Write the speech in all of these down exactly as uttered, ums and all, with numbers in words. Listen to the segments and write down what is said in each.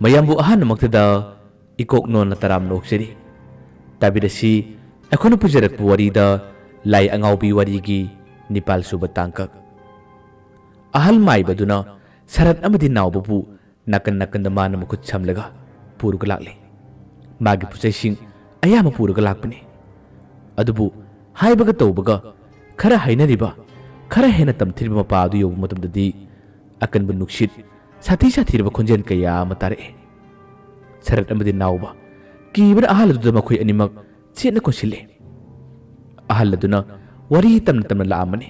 ꯃꯌꯥꯝꯕꯨ ꯑꯍꯥꯟꯕꯃꯛꯇꯗ ꯏꯀꯣꯛ ꯅꯣꯟꯅ ꯇꯔꯥꯝꯅ ꯑꯣꯛꯆꯔꯤ꯫ ꯇꯥꯕꯤꯔꯁꯤ ꯑꯩꯈꯣꯏꯅ ꯄꯨꯖꯔꯛꯄ ꯋꯥꯔꯤꯗ ꯂꯥꯏ ꯑꯉꯥꯎꯕꯤ ꯋꯥꯔꯤꯒꯤ ꯅꯤꯄꯥꯜ ꯁꯨꯕ ꯇꯥꯡꯀꯛ꯫ ꯑꯍꯜ ꯃꯥꯏꯕꯗꯨꯅ ꯁꯔꯠ ꯑꯃꯗꯤ ꯅꯥꯎꯕꯕꯨ ꯅꯥꯀꯟ ꯅꯥꯀꯟꯗ ꯃꯥꯅ ꯃꯈꯨꯠ ꯁꯝꯂꯒ ꯄꯨꯔꯒ ꯂꯥꯛꯂꯤ꯫ ꯃꯥꯒꯤ ꯄꯣꯠꯆꯩꯁꯤꯡ ꯑꯌꯥꯝꯕ ꯄꯨꯔꯒ ꯂꯥꯛꯄꯅꯤ꯫ ꯑꯗꯨꯕꯨ ꯍꯥꯏꯕꯒ ꯇꯧꯕꯒ ꯈꯔ ꯍꯥꯏꯅꯔꯤꯕ, ꯈꯔ ꯍꯦꯟꯅ ꯇꯝꯊꯤꯔꯤꯕ ꯃꯄꯥ ꯑꯗꯨ ꯌꯧꯕ ꯃꯇꯝꯗꯗꯤ ꯑꯀꯟꯕ ꯅꯨꯡꯁꯤꯠ, ꯁꯥꯊꯤ ꯁꯥꯊꯤꯔꯕ ꯈꯣꯟꯖꯦꯜ ꯀꯌꯥ ꯑꯃ ꯇꯥꯔꯛꯏ꯫ ꯁꯔꯠ ꯑꯃꯗꯤ ꯅꯥꯎꯕ ꯀꯤꯕꯅ ꯑꯍꯜ ꯑꯗꯨꯗ ꯃꯈꯣꯏ ꯑꯅꯤꯃꯛ ꯆꯦꯠꯅ ꯀꯣꯟꯁꯤꯜꯂꯤ꯫ ꯑꯍꯜ ꯑꯗꯨꯅ ꯋꯥꯔꯤ ꯇꯝꯅ ꯇꯝꯅ ꯂꯥꯛꯑꯝꯕꯅꯤ꯫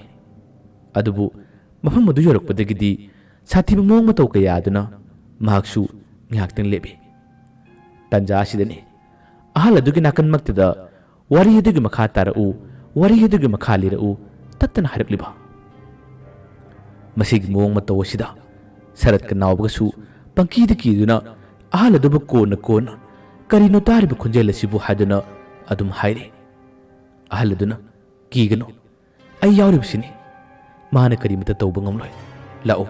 ꯑꯗꯨꯕꯨ ꯃꯐꯝ ꯑꯗꯨ ꯌꯧꯔꯛꯄꯗꯒꯤꯗꯤ ꯁꯥꯊꯤꯕ ꯃꯑꯣꯡ ꯃꯇꯧ ꯀꯌꯥ ꯑꯗꯨꯅ ꯃꯍꯥꯛꯁꯨ ꯉꯥꯏꯍꯥꯛꯇꯪ ꯂꯦꯞꯄꯤ꯫ ꯇꯥꯟꯖꯥ ꯑꯁꯤꯗꯅꯤ ꯑꯍꯜ ꯑꯗꯨꯒꯤ ꯅꯥꯀꯟꯃꯛꯇꯗ "ꯋꯥꯔꯤ ꯑꯗꯨꯒꯤ ꯃꯈꯥ ꯇꯥꯔꯛꯎ, ꯋꯥꯔꯤ ꯑꯗꯨꯒꯤ ꯃꯈꯥ ꯂꯤꯔꯛꯎ" ꯇꯠꯇꯅ ꯍꯥꯏꯔꯛꯂꯤꯕ꯫ ꯃꯁꯤꯒꯤ ꯃꯑꯣꯡ ꯃꯇꯧ ꯑꯁꯤꯗ ꯁꯔꯠꯀ ꯅꯥꯎꯕꯒꯁꯨ ꯄꯪꯀꯤꯗ ꯀꯤꯗꯨꯅ ꯑꯍꯜ ꯑꯗꯨꯕꯨ ꯀꯣꯟꯅ ꯀꯣꯟꯅ "ꯀꯔꯤꯅꯣ ꯇꯥꯔꯤꯕ ꯈꯣꯟꯖꯦꯜ ꯑꯁꯤꯕꯨ?" ꯍꯥꯏꯗꯨꯅ ꯑꯗꯨꯝ ꯍꯥꯏꯔꯤ꯫ ꯑꯍꯜ ꯑꯗꯨꯅ "ꯀꯤꯒꯅꯨ, ꯑꯩ ꯌꯥꯎꯔꯤꯕꯁꯤꯅꯤ꯫ ꯃꯥꯅ ꯀꯔꯤꯃꯇ ꯇꯧꯕ ꯉꯝꯂꯣꯏ꯫ ꯂꯥꯛꯎ,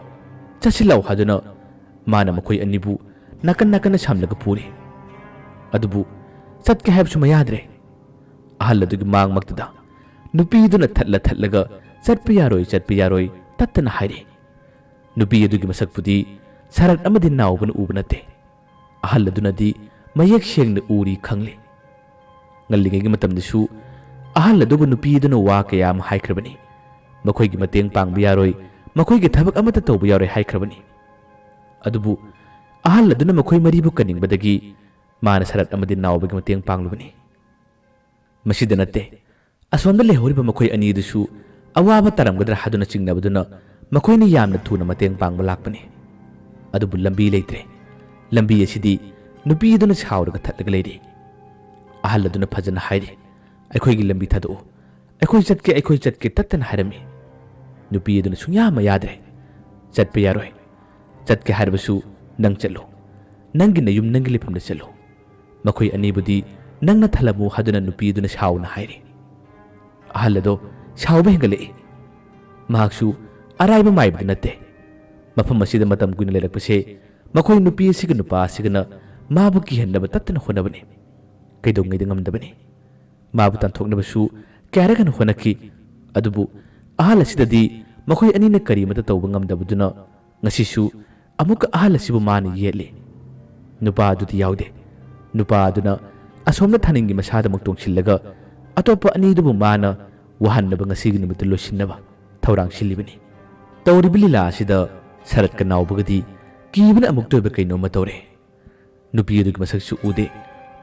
ꯆꯠꯁꯤ ꯂꯥꯛꯎ" ꯍꯥꯏꯗꯨꯅ ꯃꯥꯅ ꯃꯈꯣꯏ ꯑꯅꯤꯕꯨ ꯅꯥꯀꯟ ꯅꯥꯀꯟꯗ ꯁꯝꯂꯒ ꯄꯨꯔꯤ꯫ ꯑꯗꯨꯕꯨ ꯆꯠꯀꯦ ꯍꯥꯏꯕꯁꯨ ꯃꯌꯥꯗ꯭ꯔꯦ꯫ ꯑꯍꯜ ꯑꯗꯨꯒꯤ ꯃꯥꯡꯃꯛꯇꯗ ꯅꯨꯄꯤꯗꯨꯅ ꯊꯠꯂ ꯊꯠꯂꯒ "ꯆꯠꯄ ꯌꯥꯔꯣꯏ, ꯆꯠꯄ ꯌꯥꯔꯣꯏ" ꯇꯠꯇꯅ ꯍꯥꯏꯔꯤ꯫ ꯅꯨꯄꯤ ꯑꯗꯨꯒꯤ ꯃꯁꯛꯄꯨꯗꯤ ꯁꯔꯠ ꯑꯃꯗꯤ ꯅꯥꯎꯕꯅ ꯎꯕ ꯅꯠꯇꯦ꯫ ꯑꯍꯜ ꯑꯗꯨꯅꯗꯤ ꯃꯌꯦꯛ ꯁꯦꯡꯅ ꯎꯔꯤ ꯈꯪꯂꯤ꯫ ꯉꯜꯂꯤꯉꯩꯒꯤ ꯃꯇꯝꯗꯁꯨ ꯑꯍꯜ ꯑꯗꯨꯕꯨ ꯅꯨꯄꯤ ꯑꯗꯨꯅ ꯋꯥ ꯀꯌꯥ ꯑꯃ ꯍꯥꯏꯈ꯭ꯔꯕꯅꯤ꯫ ꯃꯈꯣꯏꯒꯤ ꯃꯇꯦꯡ ꯄꯥꯡꯕ ꯌꯥꯔꯣꯏ, ꯃꯈꯣꯏꯒꯤ ꯊꯕꯛ ꯑꯃꯠꯇ ꯇꯧꯕ ꯌꯥꯔꯣꯏ ꯍꯥꯏꯈ꯭ꯔꯕꯅꯤ꯫ ꯑꯗꯨꯕꯨ ꯑꯍꯜ ꯑꯗꯨꯅ ꯃꯈꯣꯏ ꯃꯔꯤꯕꯨ ꯀꯟꯅꯤꯡꯕꯗꯒꯤ ꯃꯥꯅ ꯁꯔꯠ ꯑꯃꯗꯤ ꯅꯥꯎꯕꯒꯤ ꯃꯇꯦꯡ ꯄꯥꯡꯂꯨꯕꯅꯤ꯫ ꯃꯁꯤꯗ ꯅꯠꯇꯦ, ꯑꯁꯣꯝꯗ ꯂꯩꯍꯧꯔꯤꯕ ꯃꯈꯣꯏ ꯑꯅꯤꯗꯨꯁꯨ ꯑꯋꯥꯕ ꯇꯥꯔꯝꯒꯗ꯭ꯔꯥ ꯍꯥꯏꯗꯨꯅ ꯆꯤꯡꯅꯕꯗꯨꯅ ꯃꯈꯣꯏꯅ ꯌꯥꯝꯅ ꯊꯨꯅ ꯃꯇꯦꯡ ꯄꯥꯡꯕ ꯂꯥꯛꯄꯅꯤ꯫ ꯑꯗꯨꯕꯨ ꯂꯝꯕꯤ ꯂꯩꯇ꯭ꯔꯦ꯫ ꯂꯝꯕꯤ ꯑꯁꯤꯗꯤ ꯅꯨꯄꯤ ꯑꯗꯨꯅ ꯁꯥꯎꯔꯒ ꯊꯠꯂꯒ ꯂꯩꯔꯤ꯫ ꯑꯍꯜ ꯑꯗꯨꯅ ꯐꯖꯅ ꯍꯥꯏꯔꯤ, "ꯑꯩꯈꯣꯏꯒꯤ ꯂꯝꯕꯤ ꯊꯥꯗꯣꯛꯎ꯫ ꯑꯩꯈꯣꯏ ꯆꯠꯀꯦ, ꯑꯩꯈꯣꯏ ꯆꯠꯀꯦ" ꯇꯠꯇꯅ ꯍꯥꯏꯔꯝꯃꯤ꯫ ꯅꯨꯄꯤ ꯑꯗꯨꯅ ꯁꯨꯡꯌꯥ ꯑꯃ ꯌꯥꯗ꯭ꯔꯦ꯫ "ꯆꯠꯄ ꯌꯥꯔꯣꯏ꯫ ꯆꯠꯀꯦ ꯍꯥꯏꯔꯕꯁꯨ ꯅꯪ ꯆꯠꯂꯨ꯫ ꯅꯪꯒꯤ ꯅꯌꯨꯝ, ꯅꯪꯒꯤ ꯂꯩꯐꯝꯗ ꯆꯠꯂꯨ꯫ ꯃꯈꯣꯏ ꯑꯅꯤꯕꯨꯗꯤ ꯅꯪꯅ ꯊꯜꯂꯝꯃꯨ" ꯍꯥꯏꯗꯨꯅ ꯅꯨꯄꯤ ꯑꯗꯨꯅ ꯁꯥꯎꯅ ꯍꯥꯏꯔꯤ꯫ ꯑꯍꯜ ꯑꯗꯣ ꯁꯥꯎꯕ ꯍꯦꯟꯒꯠꯂꯛꯏ꯫ ꯃꯍꯥꯛꯁꯨ ꯑꯔꯥꯏꯕ ꯃꯥꯏꯕꯗꯤ ꯅꯠꯇꯦ꯫ ꯃꯐꯝ ꯑꯁꯤꯗ ꯃꯇꯝ ꯀꯨꯏꯅ ꯂꯩꯔꯛꯄꯁꯦ ꯃꯈꯣꯏ ꯅꯨꯄꯤ ꯑꯁꯤꯒ ꯅꯨꯄꯥ ꯑꯁꯤꯒꯅ ꯃꯥꯕꯨ ꯀꯤꯍꯟꯅꯕ ꯇꯠꯇꯅ ꯍꯣꯠꯅꯕꯅꯤ꯫ ꯀꯩꯗꯧꯉꯩꯗ ꯉꯝꯗꯕꯅꯤ꯫ ꯃꯥꯕꯨ ꯇꯥꯟꯊꯣꯛꯅꯕꯁꯨ ꯀꯌꯥꯔꯛ ꯍꯟꯅ ꯍꯣꯠꯅꯈꯤ꯫ ꯑꯗꯨꯕꯨ ꯑꯍꯜ ꯑꯁꯤꯗꯗꯤ ꯃꯈꯣꯏ ꯑꯅꯤꯅ ꯀꯔꯤꯃꯠꯇ ꯇꯧꯕ ꯉꯝꯗꯕꯗꯨꯅ ꯉꯁꯤꯁꯨ ꯑꯃꯨꯛꯀ ꯑꯍꯜ ꯑꯁꯤꯕꯨ ꯃꯥꯅ ꯌꯦꯠꯂꯤ꯫ ꯅꯨꯄꯥ ꯑꯗꯨꯗꯤ ꯌꯥꯎꯗꯦ꯫ ꯅꯨꯄꯥ ꯑꯗꯨꯅ ꯑꯁꯣꯝꯅ ꯊꯥꯅꯤꯡꯒꯤ ꯃꯁꯥꯗꯃꯛ ꯇꯣꯡꯁꯤꯜꯂꯒ ꯑꯇꯣꯞꯄ ꯑꯅꯤꯗꯨꯕꯨ ꯃꯥꯅ ꯋꯥꯍꯟꯅꯕ ꯉꯁꯤꯒꯤ ꯅꯨꯃꯤꯠꯇ ꯂꯣꯏꯁꯤꯟꯅꯕ ꯊꯧꯔꯥꯡ ꯁꯤꯜꯂꯤꯕꯅꯤ꯫ ꯇꯧꯔꯤꯕ ꯂꯤꯂꯥ ꯑꯁꯤꯗ ꯁꯔꯠꯀ ꯅꯥꯎꯕꯒꯗꯤ ꯀꯤꯕꯅ ꯑꯃꯨꯛꯇ ꯑꯣꯏꯕ ꯀꯩꯅꯣꯝꯃ ꯇꯧꯔꯦ꯫ ꯅꯨꯄꯤ ꯑꯗꯨꯒꯤ ꯃꯁꯛꯁꯨ ꯎꯗꯦ꯫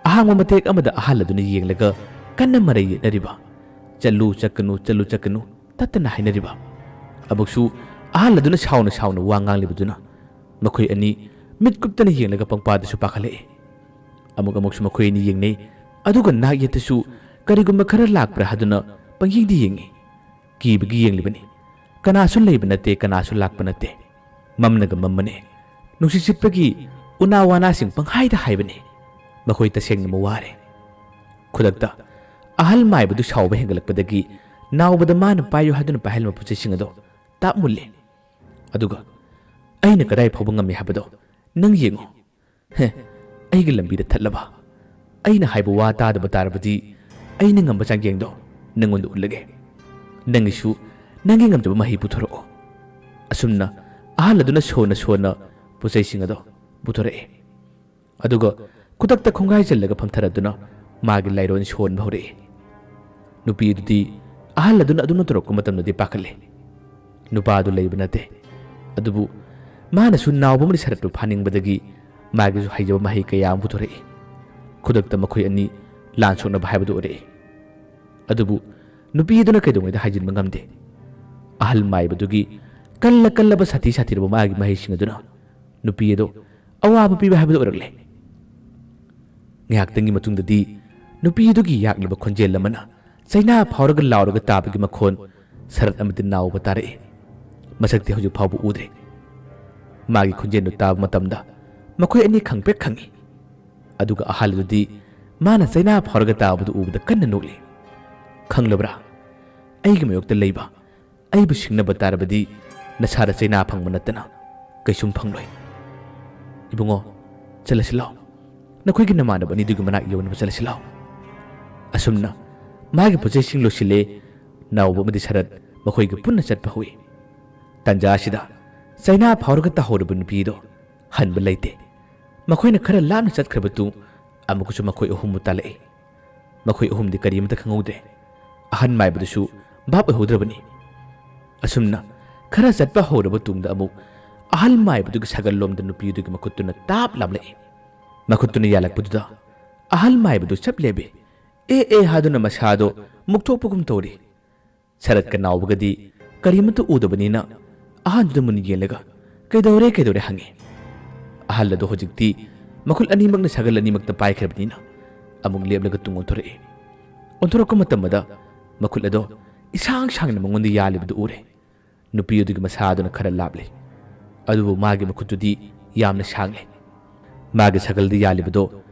ꯑꯍꯥꯡꯕ ꯃꯇꯦꯛ ꯑꯃꯗ ꯑꯍꯜ ꯑꯗꯨꯅ ꯌꯦꯡꯂꯒ ꯀꯟꯅ ꯃꯔꯩ ꯌꯦꯠꯅꯔꯤꯕ꯫ "ꯆꯠꯂꯨ, ꯆꯠꯀꯅꯨ, ꯆꯠꯂꯨ, ꯆꯠꯀꯅꯨ" ꯇꯠꯇꯅ ꯍꯥꯏꯅꯔꯤꯕ꯫ ꯑꯃꯨꯛꯁꯨ ꯑꯍꯜ ꯑꯗꯨꯅ ꯁꯥꯎꯅ ꯁꯥꯎꯅ ꯋꯥ ꯉꯥꯡꯂꯤꯕꯗꯨꯅ ꯃꯈꯣꯏ ꯑꯅꯤ ꯃꯤꯠ ꯀꯨꯞꯇꯅ ꯌꯦꯡꯂꯒ ꯄꯪꯄꯥꯗꯁꯨ ꯄꯥꯈꯠꯂꯛꯏ꯫ ꯑꯃꯨꯛ ꯑꯃꯨꯛꯁꯨ ꯃꯈꯣꯏ ꯑꯅꯤ ꯌꯦꯡꯅꯩ, ꯑꯗꯨꯒ ꯅꯥꯛ ꯌꯦꯠꯇꯁꯨ ꯀꯔꯤꯒꯨꯝꯕ ꯈꯔ ꯂꯥꯛꯄ꯭ꯔꯥ ꯍꯥꯏꯗꯨꯅ ꯄꯪꯌꯦꯡꯗꯤ ꯌꯦꯡꯉꯤ꯫ ꯀꯤꯕꯒꯤ ꯌꯦꯡꯂꯤꯕꯅꯤ꯫ ꯀꯅꯥꯁꯨ ꯂꯩꯕ ꯅꯠꯇꯦ, ꯀꯅꯥꯁꯨ ꯂꯥꯛꯄ ꯅꯠꯇꯦ꯫ ꯃꯝꯅꯒ ꯃꯝꯕꯅꯦ꯫ ꯅꯨꯡꯁꯤꯠ ꯁꯤꯠꯄꯒꯤ ꯎꯅꯥ ꯋꯥꯅꯥꯁꯤꯡ ꯄꯪꯍꯥꯏꯗ ꯍꯥꯏꯕꯅꯤ꯫ ꯃꯈꯣꯏ ꯇꯁꯦꯡꯅ ꯃꯋꯥꯔꯦ꯫ ꯈꯨꯗꯛꯇ ꯑꯍꯜ ꯃꯥꯏꯕꯗꯨ ꯁꯥꯎꯕ ꯍꯦꯟꯒꯠꯂꯛꯄꯗꯒꯤ ꯅꯥꯎꯕꯗ ꯃꯥꯅ ꯄꯥꯏꯌꯨ ꯍꯥꯏꯗꯨꯅ ꯄꯥꯏꯍꯜꯂꯝꯕ ꯄꯣꯠ ꯆꯩꯁꯤꯡ ꯑꯗꯣ ꯇꯥꯞ ꯃꯨꯜꯂꯦ꯫ ꯑꯗꯨꯒ "ꯑꯩꯅ ꯀꯗꯥꯏ ꯐꯥꯎꯕ ꯉꯝꯃꯤ ꯍꯥꯏꯕꯗꯣ ꯅꯪ ꯌꯦꯡꯉꯨ꯫ ꯍꯦ, ꯑꯩꯒꯤ ꯂꯝꯕꯤꯗ ꯊꯠꯂꯕ? ꯑꯩꯅ ꯍꯥꯏꯕ ꯋꯥ ꯇꯥꯗꯕ ꯇꯥꯔꯕꯗꯤ ꯑꯩꯅ ꯉꯝꯕ ꯆꯥꯡꯌꯦꯡꯗꯣ ꯅꯪꯉꯣꯟꯗ ꯎꯠꯂꯒꯦ꯫ ꯅꯪꯒꯤꯁꯨ ꯅꯪꯒꯤ ꯉꯝꯖꯕ ꯃꯍꯩ ꯄꯨꯊꯣꯔꯛꯑꯣ"꯫ ꯑꯁꯨꯝꯅ ꯑꯍꯜ ꯑꯗꯨꯅ ꯁꯣꯟꯅ ꯁꯣꯟꯅ ꯄꯣꯠꯆꯩꯁꯤꯡ ꯑꯗꯣ ꯄꯨꯊꯣꯔꯛꯑꯦ꯫ ꯑꯗꯨꯒ ꯈꯨꯗꯛꯇ ꯈꯣꯡꯒꯥꯏ ꯆꯜꯂꯒ ꯐꯝꯊꯔꯗꯨꯅ ꯃꯥꯒꯤ ꯂꯥꯏꯔꯣꯟ ꯁꯣꯟꯕ ꯍꯧꯔꯛꯏ꯫ ꯅꯨꯄꯤ ꯑꯗꯨꯗꯤ ꯑꯍꯜ ꯑꯗꯨꯅ ꯑꯗꯨꯝꯅ ꯇꯧꯔꯛꯄ ꯃꯇꯝꯗꯗꯤ ꯄꯥꯈꯠꯂꯦ꯫ ꯅꯨꯄꯥ ꯑꯗꯨ ꯂꯩꯕ ꯅꯠꯇꯦ꯫ ꯑꯗꯨꯕꯨ ꯃꯥꯅꯁꯨ ꯅꯥꯎꯕ ꯑꯃꯗꯤ ꯁꯔꯠꯄꯨ ꯐꯥꯅꯤꯡꯕꯗꯒꯤ ꯃꯥꯒꯤꯁꯨ ꯍꯩꯖꯕ ꯃꯍꯩ ꯀꯌꯥ ꯑꯃ ꯄꯨꯊꯣꯔꯛꯏ꯫ ꯈꯨꯗꯛꯇ ꯃꯈꯣꯏ ꯑꯅꯤ ꯂꯥꯟ ꯁꯣꯛꯅꯕ ꯍꯥꯏꯕꯗꯨ ꯑꯣꯏꯔꯛꯏ꯫ ꯑꯗꯨꯕꯨ ꯅꯨꯄꯤ ꯑꯗꯨꯅ ꯀꯩꯗꯧꯉꯩꯗ ꯍꯥꯏꯖꯤꯟꯕ ꯉꯝꯗꯦ꯫ ꯑꯍꯜ ꯃꯥꯏꯕꯗꯨꯒꯤ ꯀꯜꯂ ꯀꯜꯂꯕ ꯁꯥꯊꯤ ꯁꯥꯊꯤꯔꯕ ꯃꯥꯒꯤ ꯃꯍꯩꯁꯤꯡ ꯑꯗꯨꯅ ꯅꯨꯄꯤ ꯑꯗꯨ ꯑꯋꯥꯕ ꯄꯤꯕ ꯍꯥꯏꯕꯗꯨ ꯑꯣꯏꯔꯛꯂꯦ꯫ ꯉꯥꯏꯍꯥꯛꯇꯪꯒꯤ ꯃꯇꯨꯡꯗꯗꯤ ꯅꯨꯄꯤ ꯑꯗꯨꯒꯤ ꯌꯥꯛꯂꯕ ꯈꯣꯟꯖꯦꯜ ꯑꯃꯅ ꯆꯩꯅꯥ ꯐꯥꯎꯔꯒ ꯂꯥꯎꯔꯒ ꯇꯥꯕꯒꯤ ꯃꯈꯣꯟ ꯁꯔꯠ ꯑꯃꯗꯤ ꯅꯥꯎꯕ ꯇꯥꯔꯛꯏ꯫ ꯃꯁꯛꯇꯤ ꯍꯧꯖꯤꯛ ꯐꯥꯎꯕ ꯎꯗ꯭ꯔꯤ꯫ ꯃꯥꯒꯤ ꯈꯣꯟꯖꯦꯜꯗꯨ ꯇꯥꯕ ꯃꯇꯝꯗ ꯃꯈꯣꯏ ꯑꯅꯤ ꯈꯪꯄ꯭ꯔꯦꯛ ꯈꯪꯏ꯫ ꯑꯗꯨꯒ ꯑꯍꯜ ꯑꯗꯨꯗꯤ ꯃꯥꯅ ꯆꯩꯅꯥ ꯐꯥꯎꯔꯒ ꯇꯥꯕꯗꯨ ꯎꯕꯗ ꯀꯟꯅ ꯅꯣꯛꯂꯤ꯫ "ꯈꯪꯂꯕ꯭ꯔꯥ? ꯑꯩꯒꯤ ꯃꯥꯌꯣꯛꯇ ꯂꯩꯕ ꯑꯩꯕꯨ ꯁꯤꯡꯅꯕ ꯇꯥꯔꯕꯗꯤ ꯅꯁꯥꯗ ꯆꯩꯅꯥ ꯐꯪꯕ ꯅꯠꯇꯅ ꯀꯩꯁꯨꯝ ꯐꯪꯂꯣꯏ"꯫ "ꯏꯕꯨꯡꯉꯣ, ꯆꯠꯂꯁꯤ ꯂꯥꯎ꯫ ꯅꯈꯣꯏꯒꯤ ꯅꯃꯥꯟꯅꯕ ꯑꯅꯤꯗꯨꯒꯤ ꯃꯅꯥꯛ ꯌꯧꯅꯕ ꯆꯠꯂꯁꯤ ꯂꯥꯎ꯫" ꯑꯁꯨꯝꯅ ꯃꯥꯒꯤ ꯄꯣꯠ ꯆꯩꯁꯤꯡ ꯂꯣꯏꯁꯤꯜꯂꯦ꯫ ꯅꯥꯎꯕ ꯑꯃꯗꯤ ꯁꯔꯠ ꯃꯈꯣꯏꯒ ꯄꯨꯟꯅ ꯆꯠꯄ ꯍꯧꯏ꯫ ꯇꯟꯖꯥ ꯑꯁꯤꯗ ꯆꯩꯅꯥ ꯐꯥꯎꯔꯒ ꯇꯥꯍꯧꯔꯕ ꯅꯨꯄꯤꯗꯣ ꯍꯟꯕ ꯂꯩꯇꯦ꯫ ꯃꯈꯣꯏꯅ ꯈꯔ ꯂꯥꯞꯅ ꯆꯠꯈ꯭ꯔꯕ ꯇꯨꯡ ꯑꯃꯨꯛꯀꯁꯨ ꯃꯈꯣꯏ ꯑꯍꯨꯝꯕꯨ ꯇꯥꯜꯂꯛꯏ꯫ ꯃꯈꯣꯏ ꯑꯍꯨꯝꯗꯤ ꯀꯔꯤꯃꯇ ꯈꯪꯍꯧꯗꯦ꯫ ꯑꯍꯜ ꯃꯥꯏꯕꯗꯨꯁꯨ ꯚꯥꯞ ꯑꯣꯏꯍꯧꯗ꯭ꯔꯕꯅꯤ꯫ ꯑꯁꯨꯝꯅ ꯈꯔ ꯆꯠꯄ ꯍꯧꯔꯕ ꯇꯨꯡꯗ ꯑꯃꯨꯛ ꯑꯍꯜ ꯃꯥꯏꯕꯗꯨꯒꯤ ꯁꯥꯒꯜ ꯂꯣꯝꯗ ꯅꯨꯄꯤ ꯑꯗꯨꯒꯤ ꯃꯈꯨꯠꯇꯨꯅ ꯇꯥꯞ ꯂꯥꯝꯂꯛꯏ꯫ ꯃꯈꯨꯠꯇꯨꯅ ꯌꯥꯜꯂꯛꯄꯗꯨꯗ ꯑꯍꯜ ꯃꯥꯏꯕꯗꯨ ꯆꯞ ꯂꯦꯞꯄꯤ꯫ "ꯑꯦ ꯑꯦ" ꯍꯥꯏꯗꯨꯅ ꯃꯁꯥꯗꯣ ꯃꯨꯛꯊꯣꯛꯄꯒꯨꯝ ꯇꯧꯔꯤ꯫ ꯁꯔꯠꯀ ꯅꯥꯎꯕꯒꯗꯤ ꯀꯔꯤꯃꯠꯇ ꯎꯗꯕꯅꯤꯅ ꯑꯍꯟꯗꯨꯗ ꯃꯨꯟꯅ ꯌꯦꯡꯂꯒ "ꯀꯩꯗꯧꯔꯦ, ꯀꯩꯗꯧꯔꯦ?" ꯍꯪꯉꯤ꯫ ꯑꯍꯜ ꯑꯗꯣ ꯍꯧꯖꯤꯛꯇꯤ ꯃꯈꯨꯠ ꯑꯅꯤꯃꯛꯅ ꯁꯥꯒꯜ ꯑꯅꯤꯃꯛꯇ ꯄꯥꯏꯈ꯭ꯔꯕꯅꯤꯅ ꯑꯃꯨꯛ ꯂꯦꯞꯂꯒ ꯇꯨꯡ ꯑꯣꯟꯊꯣꯔꯛꯏ꯫ ꯑꯣꯟꯊꯣꯔꯛꯄ ꯃꯇꯝꯗ ꯃꯈꯨꯠ ꯑꯗꯣ ꯏꯁꯥꯡ ꯁꯥꯡꯅ ꯃꯉꯣꯟꯗ ꯌꯥꯜꯂꯤꯕꯗꯨ ꯎꯔꯦ꯫ ꯅꯨꯄꯤ ꯑꯗꯨꯒꯤ ꯃꯁꯥ ꯑꯗꯨꯅ ꯈꯔ ꯂꯥꯞꯂꯤ, ꯑꯗꯨꯕꯨ ꯃꯥꯒꯤ ꯃꯈꯨꯠꯇꯨꯗꯤ ꯌꯥꯝꯅ ꯁꯥꯡꯂꯦ꯫ ꯃꯥꯒꯤ ꯁꯥꯒꯜꯗ ꯌꯥꯜꯂꯤꯕꯗꯣ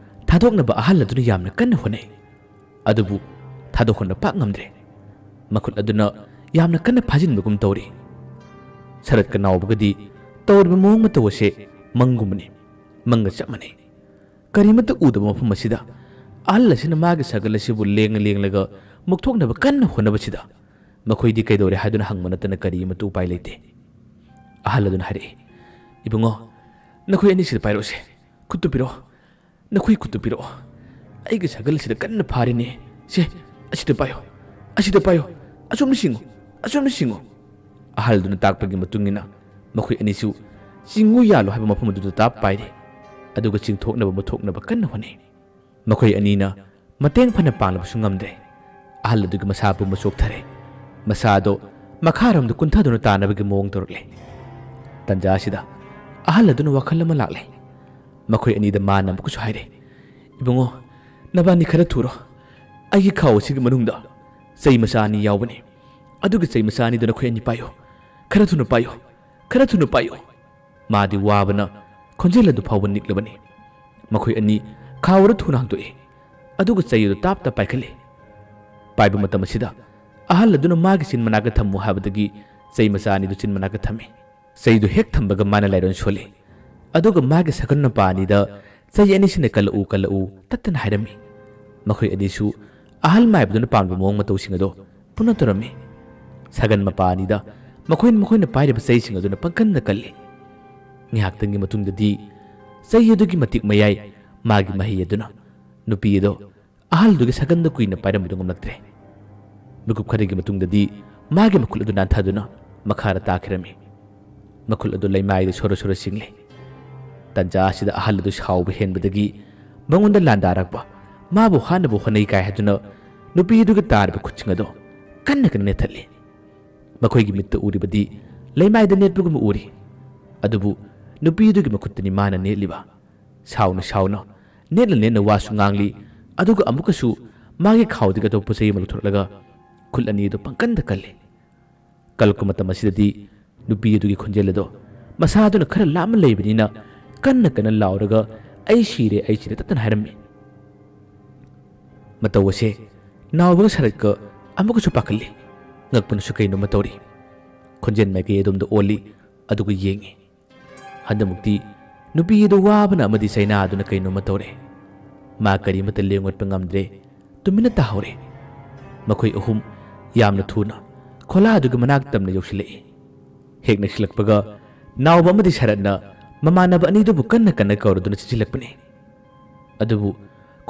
ꯊꯥꯗꯣꯛꯅꯕ ꯑꯍꯜ ꯑꯗꯨꯅ ꯌꯥꯝꯅ ꯀꯟꯅ ꯍꯣꯠꯅꯩ, ꯑꯗꯨꯕꯨ ꯊꯥꯗꯣꯛꯍꯟꯕ ꯄꯥꯛ ꯉꯝꯗ꯭ꯔꯦ꯫ ꯃꯈꯨꯠ ꯑꯗꯨꯅ ꯌꯥꯝꯅ ꯀꯟꯅ ꯐꯥꯖꯤꯟꯕꯒꯨꯝ ꯇꯧꯔꯤ꯫ ꯁꯔꯠꯀ ꯅꯥꯎꯕꯒꯗꯤ ꯇꯧꯔꯤꯕ ꯃꯑꯣꯡ ꯃꯇꯧ ꯑꯁꯦ ꯃꯪꯒꯨꯝꯕꯅꯤ, ꯃꯪꯒ ꯆꯞ ꯃꯥꯟꯅꯩ꯫ ꯀꯔꯤꯃꯠꯇ ꯎꯗꯕ ꯃꯐꯝ ꯑꯁꯤꯗ ꯑꯍꯜ ꯑꯁꯤꯅ ꯃꯥꯒꯤ ꯁꯥꯒꯜ ꯑꯁꯤꯕꯨ ꯂꯦꯡꯉ ꯂꯦꯡꯂꯒ ꯃꯨꯛꯊꯣꯛꯅꯕ ꯀꯟꯅ ꯍꯣꯠꯅꯕꯁꯤꯗ ꯃꯈꯣꯏꯗꯤ ꯀꯩꯗꯧꯔꯦ ꯍꯥꯏꯗꯨꯅ ꯍꯪꯕ ꯅꯠꯇꯅ ꯀꯔꯤꯃꯠꯇ ꯎꯄꯥꯏ ꯂꯩꯇꯦ꯫ ꯑꯍꯜ ꯑꯗꯨꯅ ꯍꯥꯏꯔꯛꯏ, "ꯏꯕꯨꯡꯉꯣ, ꯅꯈꯣꯏ ꯑꯅꯤꯁꯤꯗ ꯄꯥꯏꯔꯛꯎꯁꯦ꯫ ꯈꯨꯠꯇꯨ ꯄꯤꯔꯛꯑꯣ꯫ ꯅꯈꯣꯏ ꯈꯨꯠꯇꯨ ꯄꯤꯔꯛꯑꯣ꯫ ꯑꯩꯒꯤ ꯁꯥꯒꯜ ꯑꯁꯤꯗ ꯀꯟꯅ ꯐꯥꯔꯤꯅꯦ꯫ ꯁꯦ, ꯑꯁꯤꯗ ꯄꯥꯏꯌꯣ꯫ ꯑꯁꯤꯗ ꯄꯥꯏꯌꯣ꯫ ꯑꯁꯣꯝꯗ ꯆꯤꯡꯉꯨ꯫ ꯑꯁꯣꯝꯗ ꯆꯤꯡꯉꯨ꯫" ꯑꯍꯜꯗꯨꯅ ꯇꯥꯛꯄꯒꯤ ꯃꯇꯨꯡ ꯏꯟꯅ ꯃꯈꯣꯏ ꯑꯅꯤꯁꯨ ꯆꯤꯡꯉꯨ ꯌꯥꯜꯂꯨ ꯍꯥꯏꯕ ꯃꯐꯝ ꯑꯗꯨꯗ ꯇꯥꯞ ꯄꯥꯏꯔꯤ꯫ ꯑꯗꯨꯒ ꯆꯤꯡꯊꯣꯛꯅꯕ ꯃꯨꯠꯊꯣꯛꯅꯕ ꯀꯟꯅ ꯍꯣꯠꯅꯩ꯫ ꯃꯈꯣꯏ ꯑꯅꯤꯅ ꯃꯇꯦꯡ ꯐꯅ ꯄꯥꯡꯂꯕꯁꯨ ꯉꯝꯗ꯭ꯔꯦ꯫ ꯑꯍꯜ ꯑꯗꯨꯒꯤ ꯃꯁꯥ ꯄꯨꯝꯕ ꯆꯣꯛꯊꯔꯦ꯫ ꯃꯁꯥ ꯑꯗꯣ ꯃꯈꯥꯔꯣꯝꯗ ꯀꯨꯟꯊꯗꯨꯅ ꯇꯥꯅꯕꯒꯤ ꯃꯑꯣꯡ ꯇꯧꯔꯛꯂꯦ꯫ ꯇꯟꯖꯥ ꯑꯁꯤꯗ ꯑꯍꯜ ꯑꯗꯨꯅ ꯋꯥꯈꯜ ꯑꯃ ꯂꯥꯛꯂꯦ꯫ ꯃꯈꯣꯏ ꯑꯅꯤꯗ ꯃꯥꯅ ꯑꯃꯨꯛꯀꯁꯨ ꯍꯥꯏꯔꯦ, "ꯏꯕꯨꯡꯉꯣ, ꯅꯕꯥꯅꯤ ꯈꯔ ꯊꯨꯔꯣ꯫ ꯑꯩꯒꯤ ꯈꯥꯎ ꯑꯁꯤꯒꯤ ꯃꯅꯨꯡꯗ ꯆꯩ ꯃꯆꯥ ꯑꯅꯤ ꯌꯥꯎꯕꯅꯤ꯫ ꯑꯗꯨꯒꯤ ꯆꯩ ꯃꯆꯥ ꯑꯅꯤꯗꯨ ꯅꯈꯣꯏ ꯑꯅꯤ ꯄꯥꯏꯌꯨ꯫ ꯈꯔ ꯊꯨꯅ ꯄꯥꯏꯌꯨ꯫ ꯈꯔ ꯊꯨꯅ ꯄꯥꯏꯌꯨ꯫" ꯃꯥꯗꯤ ꯋꯥꯕꯅ ꯈꯣꯟꯖꯦꯜ ꯑꯗꯨ ꯐꯥꯎꯕ ꯅꯤꯛꯂꯕꯅꯤ꯫ ꯃꯈꯣꯏ ꯑꯅꯤ ꯈꯥꯎ ꯑꯗꯨ ꯊꯨꯅ ꯍꯥꯡꯗꯣꯛꯏ꯫ ꯑꯗꯨꯒ ꯆꯩ ꯑꯗꯨ ꯇꯥꯞ ꯇꯥꯞ ꯄꯥꯏꯈꯠꯂꯤ꯫ ꯄꯥꯏꯕ ꯃꯇꯝ ꯑꯁꯤꯗ ꯑꯍꯜ ꯑꯗꯨꯅ ꯃꯥꯒꯤ ꯆꯤꯟ ꯃꯅꯥꯛꯇ ꯊꯝꯃꯨ ꯍꯥꯏꯕꯗꯒꯤ ꯆꯩ ꯃꯆꯥ ꯑꯅꯤꯗꯨ ꯆꯤꯟ ꯃꯅꯥꯛꯇ ꯊꯝꯃꯤ꯫ ꯆꯩꯗꯨ ꯍꯦꯛ ꯊꯝꯕꯒ ꯃꯥꯅ ꯂꯥꯏꯔꯣꯟ ꯁꯣꯜꯂꯤ꯫ ꯑꯗꯨꯒ ꯃꯥꯒꯤ ꯁꯒꯟ ꯃꯄꯥ ꯑꯅꯤꯗ ꯆꯩ ꯑꯅꯤꯁꯤꯅ "ꯀꯜꯂꯛꯎ, ꯀꯜꯂꯛꯎ" ꯇꯠꯇꯅ ꯍꯥꯏꯔꯝꯃꯤ꯫ ꯃꯈꯣꯏ ꯑꯅꯤꯁꯨ ꯑꯍꯜ ꯃꯥꯏꯕꯗꯨꯅ ꯄꯥꯝꯕ ꯃꯑꯣꯡ ꯃꯇꯧꯁꯤꯡ ꯑꯗꯣ ꯄꯨꯟꯅ ꯇꯧꯔꯝꯃꯤ꯫ ꯁꯒꯟ ꯃꯄꯥ ꯑꯅꯤꯗ ꯃꯈꯣꯏꯅ, ꯃꯈꯣꯏꯅ ꯄꯥꯏꯔꯤꯕ ꯆꯩꯁꯤꯡ ꯑꯗꯨꯅ ꯄꯪꯀꯟꯗ ꯀꯜꯂꯤ꯫ ꯉꯥꯏꯍꯥꯛꯇꯪꯒꯤ ꯃꯇꯨꯡꯗꯗꯤ ꯆꯩ ꯑꯗꯨꯒꯤ ꯃꯇꯤꯛ ꯃꯌꯥꯏ ꯃꯥꯒꯤ ꯃꯍꯩ ꯑꯗꯨꯅ ꯅꯨꯄꯤ ꯑꯗꯣ ꯑꯍꯜꯗꯨꯒꯤ ꯁꯒꯟꯗ ꯀꯨꯏꯅ ꯄꯥꯏꯔꯝꯕꯗꯨ ꯉꯝꯂꯛꯇ꯭ꯔꯦ꯫ ꯃꯤꯀꯨꯞ ꯈꯔꯒꯤ ꯃꯇꯨꯡꯗꯗꯤ ꯃꯥꯒꯤ ꯃꯈꯨꯠ ꯑꯗꯨ ꯅꯥꯟꯊꯗꯨꯅ ꯃꯈꯥꯗ ꯇꯥꯈꯤꯔꯝꯃꯤ꯫ ꯃꯈꯨꯠ ꯑꯗꯨ ꯂꯩꯃꯥꯏꯗ ꯁꯣꯔꯣ ꯁꯣꯔꯣ ꯆꯤꯡꯂꯤ꯫ ꯇꯟꯖꯥ ꯑꯁꯤꯗ ꯑꯍꯜ ꯑꯗꯨ ꯁꯥꯎꯕ ꯍꯦꯟꯕꯗꯒꯤ ꯃꯉꯣꯟꯗ ꯂꯥꯟꯗꯥꯔꯛꯄ, ꯃꯥꯕꯨ ꯍꯥꯠꯅꯕ ꯍꯣꯠꯅꯩ ꯀꯥꯏ ꯍꯥꯏꯗꯨꯅ ꯅꯨꯄꯤ ꯑꯗꯨꯒꯤ ꯇꯥꯔꯤꯕ ꯈꯨꯠꯁꯤꯡ ꯑꯗꯨ ꯀꯟꯅ ꯀꯟꯅ ꯅꯦꯠꯊꯠꯂꯤ꯫ ꯃꯈꯣꯏꯒꯤ ꯃꯤꯠꯇ ꯎꯔꯤꯕꯗꯤ ꯂꯩꯃꯥꯏꯗ ꯅꯦꯠꯄꯒꯨꯝꯕ ꯎꯔꯤ꯫ ꯑꯗꯨꯕꯨ ꯅꯨꯄꯤ ꯑꯗꯨꯒꯤ ꯃꯈꯨꯠꯇꯅꯤ ꯃꯥꯅ ꯅꯦꯠꯂꯤꯕ꯫ ꯁꯥꯎꯅ ꯁꯥꯎꯅ, ꯅꯦꯠꯅ ꯅꯦꯠꯅ ꯋꯥꯁꯨ ꯉꯥꯡꯂꯤ, ꯑꯗꯨꯒ ꯑꯃꯨꯛꯀꯁꯨ ꯃꯥꯒꯤ ꯈꯥꯎꯗꯒꯤ ꯑꯇꯣꯞꯄ ꯆꯩ ꯑꯃ ꯂꯧꯊꯣꯛꯂꯒ ꯈꯨꯠ ꯑꯅꯤ ꯑꯗꯨ ꯄꯪꯀꯟꯗ ꯀꯜꯂꯤ꯫ ꯀꯜꯂꯛꯄ ꯃꯇꯝ ꯑꯁꯤꯗꯗꯤ ꯅꯨꯄꯤ ꯑꯗꯨꯒꯤ ꯈꯣꯟꯖꯦꯜ ꯑꯗꯣ ꯃꯁꯥꯗꯨꯅ ꯈꯔ ꯂꯥꯞꯅ ꯂꯩꯕꯅꯤꯅ ꯀꯟꯅ ꯀꯟꯅ ꯂꯥꯎꯔꯒ "ꯑꯩ ꯁꯤꯔꯦ, ꯑꯩ ꯁꯤꯔꯦ" ꯇꯠꯇꯅ ꯍꯥꯏꯔꯝꯃꯤ꯫ ꯃꯇꯧ ꯑꯁꯦ ꯅꯥꯎꯕꯒ ꯁꯔꯠꯀ ꯑꯃꯨꯛꯀꯁꯨ ꯄꯥꯈꯠꯂꯤ꯫ ꯉꯛꯄꯅꯁꯨ ꯀꯩꯅꯣꯝꯃ ꯇꯧꯔꯤ꯫ ꯈꯣꯟꯖꯦꯜ ꯃꯥꯏꯀꯩ ꯑꯗꯣꯝꯗ ꯑꯣꯜꯂꯤ, ꯑꯗꯨꯒ ꯌꯦꯡꯉꯤ꯫ ꯍꯟꯗꯛꯃꯨꯛꯇꯤ ꯅꯨꯄꯤ ꯑꯗꯨ ꯋꯥꯕꯅ ꯑꯃꯗꯤ ꯆꯩꯅꯥꯗꯨꯅ ꯀꯩꯅꯣꯝꯃ ꯇꯧꯔꯦ꯫ ꯃꯥ ꯀꯔꯤꯃꯠꯇ ꯂꯦꯡꯑꯣꯠꯄ ꯉꯝꯗ꯭ꯔꯦ꯫ ꯇꯨꯃꯤꯟꯅ ꯇꯥꯍꯧꯔꯦ꯫ ꯃꯈꯣꯏ ꯑꯍꯨꯝ ꯌꯥꯝꯅ ꯊꯨꯅ ꯈꯣꯂꯥ ꯑꯗꯨꯒꯤ ꯃꯅꯥꯛ ꯇꯝꯅ ꯌꯧꯁꯤꯜꯂꯛꯏ꯫ ꯍꯦꯛ ꯅꯛꯁꯤꯜꯂꯛꯄꯒ ꯅꯥꯎꯕ ꯑꯃꯗꯤ ꯁꯔꯠꯅ ꯃꯃꯥꯟꯅꯕ ꯑꯅꯤꯗꯨꯕꯨ ꯀꯟꯅ ꯀꯟꯅ ꯀꯧꯔꯗꯨꯅ ꯆꯦꯟꯁꯤꯜꯂꯛꯄꯅꯤ꯫ ꯑꯗꯨꯕꯨ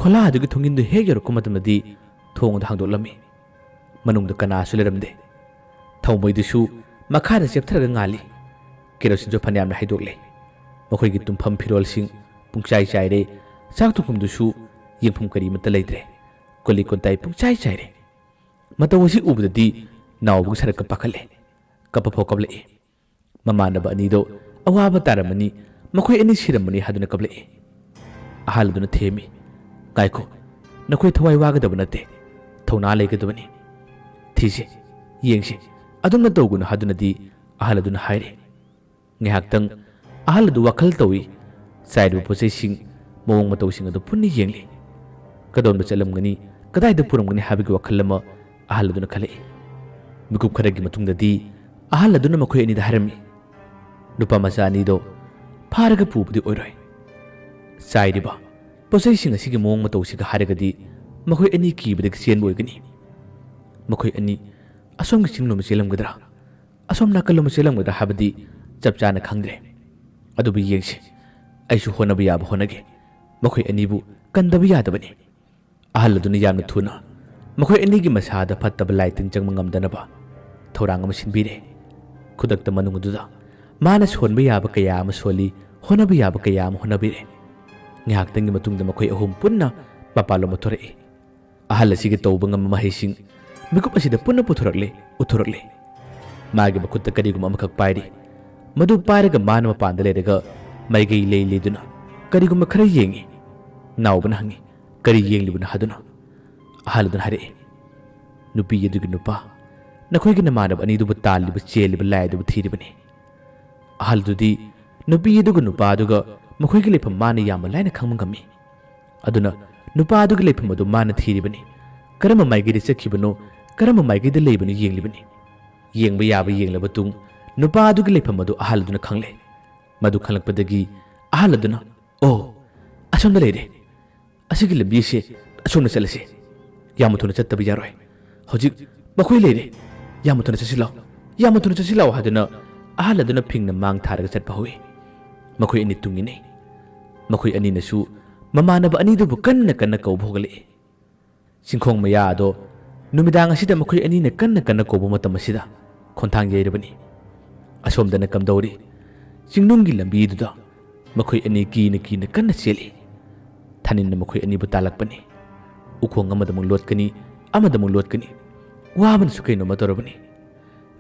ꯈꯣꯂꯥ ꯑꯗꯨꯒꯤ ꯊꯣꯡꯖꯤꯟꯗꯨ ꯍꯦꯛ ꯌꯧꯔꯛꯄ ꯃꯇꯝꯗꯗꯤ ꯊꯣꯡ ꯑꯗꯨ ꯍꯥꯡꯗꯣꯛꯂꯝꯃꯤ꯫ ꯃꯅꯨꯡꯗ ꯀꯅꯥꯁꯨ ꯂꯩꯔꯝꯗꯦ꯫ ꯊꯧꯃꯩꯗꯨꯁꯨ ꯃꯈꯥꯗ ꯆꯦꯞꯊꯔꯒ ꯉꯥꯜꯂꯤ꯫ ꯀꯦꯔꯣꯁꯤꯟꯁꯨ ꯐꯅꯌꯥꯝꯅ ꯍꯩꯗꯣꯛꯂꯦ꯫ ꯃꯈꯣꯏꯒꯤ ꯇꯨꯝꯐꯝ ꯐꯤꯔꯣꯜꯁꯤꯡ ꯄꯨꯡꯆꯥꯏ ꯆꯥꯏꯔꯦ꯫ ꯆꯥꯛ ꯊꯣꯡꯐꯝꯗꯨꯁꯨ ꯌꯦꯡꯐꯝ ꯀꯔꯤꯃꯠꯇ ꯂꯩꯇ꯭ꯔꯦ꯫ ꯀꯣꯜꯂꯤꯛ ꯀꯣꯟꯇꯥꯏ ꯄꯨꯡꯆꯥꯏ ꯆꯥꯏꯔꯦ꯫ ꯃꯇꯧ ꯑꯁꯤ ꯎꯕꯗꯗꯤ ꯅꯥꯎꯕꯒꯤ ꯁꯔꯠꯀ ꯄꯥꯈꯠꯂꯦ꯫ ꯀꯞꯄ ꯐꯥꯎ ꯀꯞꯂꯛꯏ꯫ ꯃꯃꯥꯟꯅꯕ ꯑꯅꯤꯗꯣ ꯑꯋꯥꯕ ꯇꯥꯔꯝꯃꯅꯤ, ꯃꯈꯣꯏ ꯑꯅꯤ ꯁꯤꯔꯝꯃꯅꯤ ꯍꯥꯏꯗꯨꯅ ꯀꯞꯂꯛꯏ꯫ ꯑꯍꯜ ꯑꯗꯨꯅ ꯊꯦꯝꯃꯤ, "ꯉꯥꯏꯈꯣ, ꯅꯈꯣꯏ ꯊꯋꯥꯏ ꯋꯥꯒꯗꯕ ꯅꯠꯇꯦ, ꯊꯧꯅꯥ ꯂꯩꯒꯗꯕꯅꯤ꯫ ꯊꯤꯁꯤ, ꯌꯦꯡꯁꯤ, ꯑꯗꯨꯝꯅ ꯇꯧꯒꯅꯨ" ꯍꯥꯏꯗꯨꯅꯗꯤ ꯑꯍꯜ ꯑꯗꯨꯅ ꯍꯥꯏꯔꯤ꯫ ꯉꯥꯏꯍꯥꯛꯇꯪ ꯑꯍꯜ ꯑꯗꯨ ꯋꯥꯈꯜ ꯇꯧꯏ꯫ ꯆꯥꯏꯔꯤꯕ ꯄꯣꯠꯆꯩꯁꯤꯡ, ꯃꯑꯣꯡ ꯃꯇꯧꯁꯤꯡ ꯑꯗꯨ ꯄꯨꯟꯅ ꯌꯦꯡꯂꯤ꯫ ꯀꯗꯣꯝꯗ ꯆꯠꯂꯝꯒꯅꯤ, ꯀꯗꯥꯏꯗ ꯄꯨꯔꯝꯒꯅꯤ ꯍꯥꯏꯕꯒꯤ ꯋꯥꯈꯜ ꯑꯃ ꯑꯍꯜ ꯑꯗꯨꯅ ꯈꯜꯂꯛꯏ꯫ ꯃꯤꯀꯨꯞ ꯈꯔꯒꯤ ꯃꯇꯨꯡꯗꯗꯤ ꯑꯍꯜ ꯑꯗꯨꯅ ꯃꯈꯣꯏ ꯑꯅꯤꯗ ꯍꯥꯏꯔꯝꯃꯤ, "ꯅꯨꯄꯥ ꯃꯆꯥ ꯑꯅꯤꯗꯣ ꯐꯥꯔꯒ ꯄꯨꯕꯗꯤ ꯑꯣꯏꯔꯣꯏ꯫ ꯆꯥꯏꯔꯤꯕ ꯄꯣꯠꯆꯩꯁꯤꯡ ꯑꯁꯤꯒꯤ ꯃꯑꯣꯡ ꯃꯇꯧꯁꯤꯒ ꯍꯥꯏꯔꯒꯗꯤ ꯃꯈꯣꯏ ꯑꯅꯤ ꯀꯤꯕꯗꯒꯤ ꯆꯦꯟꯕ ꯑꯣꯏꯒꯅꯤ꯫ ꯃꯈꯣꯏ ꯑꯅꯤ ꯑꯁꯣꯝꯒꯤ ꯆꯤꯡꯂꯣꯝ ꯆꯦꯜꯂꯝꯒꯗ꯭ꯔꯥ, ꯑꯁꯣꯝ ꯅꯥꯀꯜꯂꯣꯝ ꯆꯦꯜꯂꯝꯒꯗ꯭ꯔꯥ ꯍꯥꯏꯕꯗꯤ ꯆꯞ ꯆꯥꯅ ꯈꯪꯗ꯭ꯔꯦ꯫ ꯑꯗꯨꯕꯨ ꯌꯦꯡꯁꯤ, ꯑꯩꯁꯨ ꯍꯣꯠꯅꯕ ꯌꯥꯕ ꯍꯣꯠꯅꯒꯦ꯫ ꯃꯈꯣꯏ ꯑꯅꯤꯕꯨ ꯀꯟꯗꯕ ꯌꯥꯗꯕꯅꯤ꯫ ꯑꯍꯜ ꯑꯗꯨꯅ ꯌꯥꯝꯅ ꯊꯨꯅ ꯃꯈꯣꯏ ꯑꯅꯤꯒꯤ ꯃꯁꯥꯗ ꯐꯠꯇꯕ ꯂꯥꯏ ꯇꯤꯟ ꯆꯪꯕ ꯉꯝꯗꯅꯕ ꯊꯧꯔꯥꯡ ꯑꯃ ꯁꯤꯟꯕꯤꯔꯦ꯫ ꯈꯨꯗꯛꯇ ꯃꯅꯨꯡ ꯑꯗꯨꯗ ꯃꯥꯅ ꯁꯣꯟꯕ ꯌꯥꯕ ꯀꯌꯥ ꯑꯃ ꯁꯣꯜꯂꯤ, ꯍꯣꯠꯅꯕ ꯌꯥꯕ ꯀꯌꯥ ꯑꯃ ꯍꯣꯠꯅꯕꯤꯔꯦ꯫ ꯉꯥꯏꯍꯥꯛꯇꯪꯒꯤ ꯃꯇꯨꯡꯗ ꯃꯈꯣꯏ ꯑꯍꯨꯝ ꯄꯨꯟꯅ ꯃꯄꯥꯟꯂꯣꯝꯗ ꯊꯣꯔꯛꯏ꯫ ꯑꯍꯜ ꯑꯁꯤꯒꯤ ꯇꯧꯕ ꯉꯝꯕ ꯃꯍꯩꯁꯤꯡ ꯃꯤꯀꯨꯞ ꯑꯁꯤꯗ ꯄꯨꯟꯅ ꯄꯨꯊꯣꯔꯛꯂꯦ, ꯎꯠꯊꯣꯔꯛꯂꯦ꯫ ꯃꯥꯒꯤ ꯃꯈꯨꯠꯇ ꯀꯔꯤꯒꯨꯝꯕ ꯑꯃꯈꯛ ꯄꯥꯏꯔꯤ꯫ ꯃꯗꯨ ꯄꯥꯏꯔꯒ ꯃꯥꯅ ꯃꯄꯥꯟꯗ ꯂꯩꯔꯒ ꯃꯥꯏꯀꯩ ꯂꯩ ꯂꯩꯗꯨꯅ ꯀꯔꯤꯒꯨꯝꯕ ꯈꯔ ꯌꯦꯡꯏ꯫ ꯅꯥꯎꯕꯅ ꯍꯪꯏ, "ꯀꯔꯤ ꯌꯦꯡꯂꯤꯕꯅꯣ?" ꯍꯥꯏꯗꯨꯅ꯫ ꯑꯍꯜ ꯑꯗꯨꯅ ꯍꯥꯏꯔꯛꯏ, "ꯅꯨꯄꯤ ꯑꯗꯨꯒꯤ ꯅꯨꯄꯥ, ꯅꯈꯣꯏꯒꯤ ꯅꯃꯥꯟꯅꯕ ꯑꯅꯤꯗꯨꯕꯨ ꯇꯥꯜꯂꯤꯕ ꯆꯦꯜꯂꯤꯕ ꯂꯥꯏ ꯑꯗꯨꯕꯨ ꯊꯤꯔꯤꯕꯅꯤ꯫" ꯑꯍꯜꯗꯨꯗꯤ ꯅꯨꯄꯤ ꯑꯗꯨꯒ ꯅꯨꯄꯥ ꯑꯗꯨꯒ ꯃꯈꯣꯏꯒꯤ ꯂꯩꯐꯝ ꯃꯥꯅ ꯌꯥꯝꯅ ꯂꯥꯏꯅ ꯈꯪꯕ ꯉꯝꯃꯤ꯫ ꯑꯗꯨꯅ ꯅꯨꯄꯥ ꯑꯗꯨꯒꯤ ꯂꯩꯐꯝ ꯑꯗꯨ ꯃꯥꯅ ꯊꯤꯔꯤꯕꯅꯤ꯫ ꯀꯔꯝꯕ ꯃꯥꯏꯀꯩꯗ ꯆꯠꯈꯤꯕꯅꯣ, ꯀꯔꯝꯕ ꯃꯥꯏꯀꯩꯗ ꯂꯩꯕꯅꯣ ꯌꯦꯡꯂꯤꯕꯅꯤ꯫ ꯌꯦꯡꯕ ꯌꯥꯕ ꯌꯦꯡꯂꯕ ꯇꯨꯡ ꯅꯨꯄꯥ ꯑꯗꯨꯒꯤ ꯂꯩꯐꯝ ꯑꯗꯨ ꯑꯍꯜ ꯑꯗꯨꯅ ꯈꯪꯂꯦ꯫ ꯃꯗꯨ ꯈꯪꯂꯛꯄꯗꯒꯤ ꯑꯍꯜ ꯑꯗꯨꯅ, "ꯑꯣ, ꯑꯁꯣꯝꯗ ꯂꯩꯔꯦ꯫ ꯑꯁꯤꯒꯤ ꯂꯝꯕꯤꯁꯦ ꯑꯁꯣꯝꯗ ꯆꯠꯂꯁꯤ꯫ ꯌꯥꯝꯅ ꯊꯨꯅ ꯆꯠꯇꯕ ꯌꯥꯔꯣꯏ꯫ ꯍꯧꯖꯤꯛ ꯃꯈꯣꯏ ꯂꯩꯔꯦ꯫ ꯌꯥꯝꯅ ꯊꯨꯅ ꯆꯠꯁꯤꯜꯂꯣ, ꯌꯥꯝꯅ ꯊꯨꯅ ꯆꯠꯁꯤꯜꯂꯣ" ꯍꯥꯏꯗꯨꯅ ꯑꯍꯜ ꯑꯗꯨꯅ ꯐꯤꯡꯅ ꯃꯥꯡ ꯊꯥꯔꯒ ꯆꯠꯄ ꯍꯧꯏ꯫ ꯃꯈꯣꯏ ꯑꯅꯤ ꯇꯨꯡ ꯏꯟꯅꯩ꯫ ꯃꯈꯣꯏ ꯑꯅꯤꯅꯁꯨ ꯃꯃꯥꯟꯅꯕ ꯑꯅꯤꯗꯨꯕꯨ ꯀꯟꯅ ꯀꯟꯅ ꯀꯧꯕ ꯍꯧꯒꯠꯂꯛꯏ꯫ ꯆꯤꯡꯈꯣꯡ ꯃꯌꯥ ꯑꯗꯣ ꯅꯨꯃꯤꯗꯥꯡ ꯑꯁꯤꯗ ꯃꯈꯣꯏ ꯑꯅꯤꯅ ꯀꯟꯅ ꯀꯟꯅ ꯀꯧꯕ ꯃꯇꯝ ꯑꯁꯤꯗ ꯈꯣꯟꯊꯥꯡ ꯌꯩꯔꯕꯅꯤ꯫ ꯑꯁꯣꯝꯗꯅ ꯀꯝꯗꯧꯔꯤ? ꯆꯤꯡꯅꯨꯡꯒꯤ ꯂꯝꯕꯤꯗꯨꯗ ꯃꯈꯣꯏ ꯑꯅꯤ ꯀꯤꯅ ꯀꯤꯅ ꯀꯟꯅ ꯆꯦꯜꯂꯤ꯫ ꯊꯥꯅꯤꯟꯅ ꯃꯈꯣꯏ ꯑꯅꯤꯕꯨ ꯇꯥꯜꯂꯛꯄꯅꯤ꯫ ꯎꯈꯣꯡ ꯑꯃꯗ ꯑꯃꯨꯛ ꯂꯣꯠꯀꯅꯤ, ꯑꯃꯗ ꯑꯃꯨꯛ ꯂꯣꯠꯀꯅꯤ꯫ ꯋꯥꯕꯅꯁꯨ ꯀꯩꯅꯣꯝꯃ ꯇꯧꯔꯕꯅꯤ꯫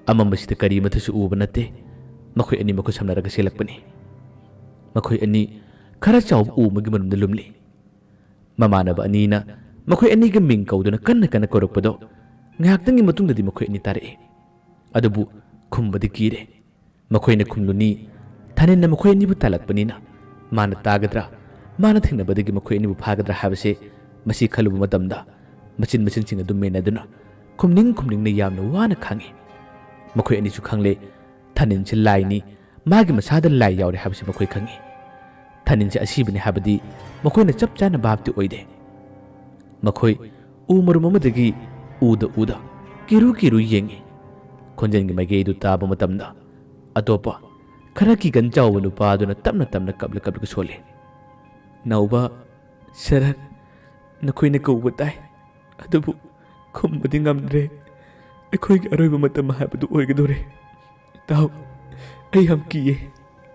ꯑꯃꯝꯕꯁꯤꯗ ꯀꯔꯤ ꯑꯃꯠꯇꯁꯨ ꯎꯕ ꯅꯠꯇꯦ꯫ ꯃꯈꯣꯏ ꯑꯅꯤ ꯃꯈꯨꯠ ꯁꯝꯅꯔꯒ ꯆꯦꯜꯂꯛꯄꯅꯤ꯫ ꯃꯈꯣꯏ ꯑꯅꯤ ꯈꯔ ꯆꯥꯎꯕ ꯎ ꯑꯃꯒꯤ ꯃꯅꯨꯡꯗ ꯂꯨꯝꯂꯤ꯫ ꯃꯃꯥꯟꯅꯕ ꯑꯅꯤꯅ ꯃꯈꯣꯏ ꯑꯅꯤꯒꯤ ꯃꯤꯡ ꯀꯧꯗꯨꯅ ꯀꯟꯅ ꯀꯟꯅ ꯀꯧꯔꯛꯄꯗꯣ ꯉꯥꯏꯍꯥꯛꯇꯪꯒꯤ ꯃꯇꯨꯡꯗꯗꯤ ꯃꯈꯣꯏ ꯑꯅꯤ ꯇꯥꯔꯛꯏ꯫ ꯑꯗꯨꯕꯨ ꯈꯨꯝꯕꯗꯤ ꯀꯤꯔꯦ꯫ ꯃꯈꯣꯏꯅ ꯈꯨꯝꯂꯨꯅꯤ, ꯊꯥꯅꯤꯟꯅ ꯃꯈꯣꯏ ꯑꯅꯤꯕꯨ ꯇꯥꯜꯂꯛꯄꯅꯤꯅ꯫ ꯃꯥꯅ ꯇꯥꯒꯗ꯭ꯔꯥ, ꯃꯥꯅ ꯊꯦꯡꯅꯕꯗꯒꯤ ꯃꯈꯣꯏ ꯑꯅꯤꯕꯨ ꯐꯥꯒꯗ꯭ꯔꯥ ꯍꯥꯏꯕꯁꯦ ꯃꯁꯤ ꯈꯜꯂꯨꯕ ꯃꯇꯝꯗ ꯃꯆꯤꯟ ꯃꯆꯤꯟꯁꯤꯡ ꯑꯗꯨ ꯃꯦꯟꯅꯗꯨꯅ ꯈꯨꯝꯅꯤꯡ ꯈꯨꯝꯅꯤꯡꯅ ꯌꯥꯝꯅ ꯋꯥꯅ ꯈꯥꯡꯉꯤ꯫ ꯃꯈꯣꯏ ꯑꯅꯤꯁꯨ ꯈꯪꯂꯦ, ꯊꯥꯅꯤꯟꯁꯤ ꯂꯥꯏꯅꯤ, ꯃꯥꯒꯤ ꯃꯁꯥꯗ ꯂꯥꯏ ꯌꯥꯎꯔꯦ ꯍꯥꯏꯕꯁꯤ ꯃꯈꯣꯏ ꯈꯪꯏ꯫ ꯊꯥꯅꯤꯟꯁꯦ ꯑꯁꯤꯕꯅꯤ ꯍꯥꯏꯕꯗꯤ ꯃꯈꯣꯏꯅ ꯆꯞ ꯆꯥꯅ ꯚꯥꯞꯇꯤ ꯑꯣꯏꯗꯦ꯫ ꯃꯈꯣꯏ ꯎ ꯃꯔꯨꯝ ꯑꯃꯗꯒꯤ ꯎꯗ ꯎꯗ ꯀꯤꯔꯨ ꯀꯤꯔꯨ ꯌꯦꯡꯏ꯫ ꯈꯣꯟꯖꯦꯜꯒꯤ ꯃꯥꯏꯀꯩꯗꯨ ꯇꯥꯕ ꯃꯇꯝꯗ ꯑꯇꯣꯞꯄ ꯈꯔ ꯀꯤꯒꯟ ꯆꯥꯎꯕ ꯅꯨꯄꯥ ꯑꯗꯨꯅ ꯇꯞꯅ ꯇꯞꯅ ꯀꯞꯂ ꯀꯞꯂꯒ ꯁꯣꯜꯂꯤ, "ꯅꯥꯎꯕ ꯁꯔꯠ, ꯅꯈꯣꯏꯅ ꯀꯧꯕ ꯇꯥꯏ, ꯑꯗꯨꯕꯨ ꯈꯨꯝꯕꯗꯤ ꯉꯝꯗ꯭ꯔꯦ꯫ ꯑꯩꯈꯣꯏꯒꯤ ꯑꯔꯣꯏꯕ ꯃꯇꯝ ꯍꯥꯏꯕꯗꯨ ꯑꯣꯏꯒꯗꯧꯔꯦ꯫ ꯏꯇꯥꯎ, ꯑꯩ ꯌꯥꯝ ꯀꯤꯌꯦ,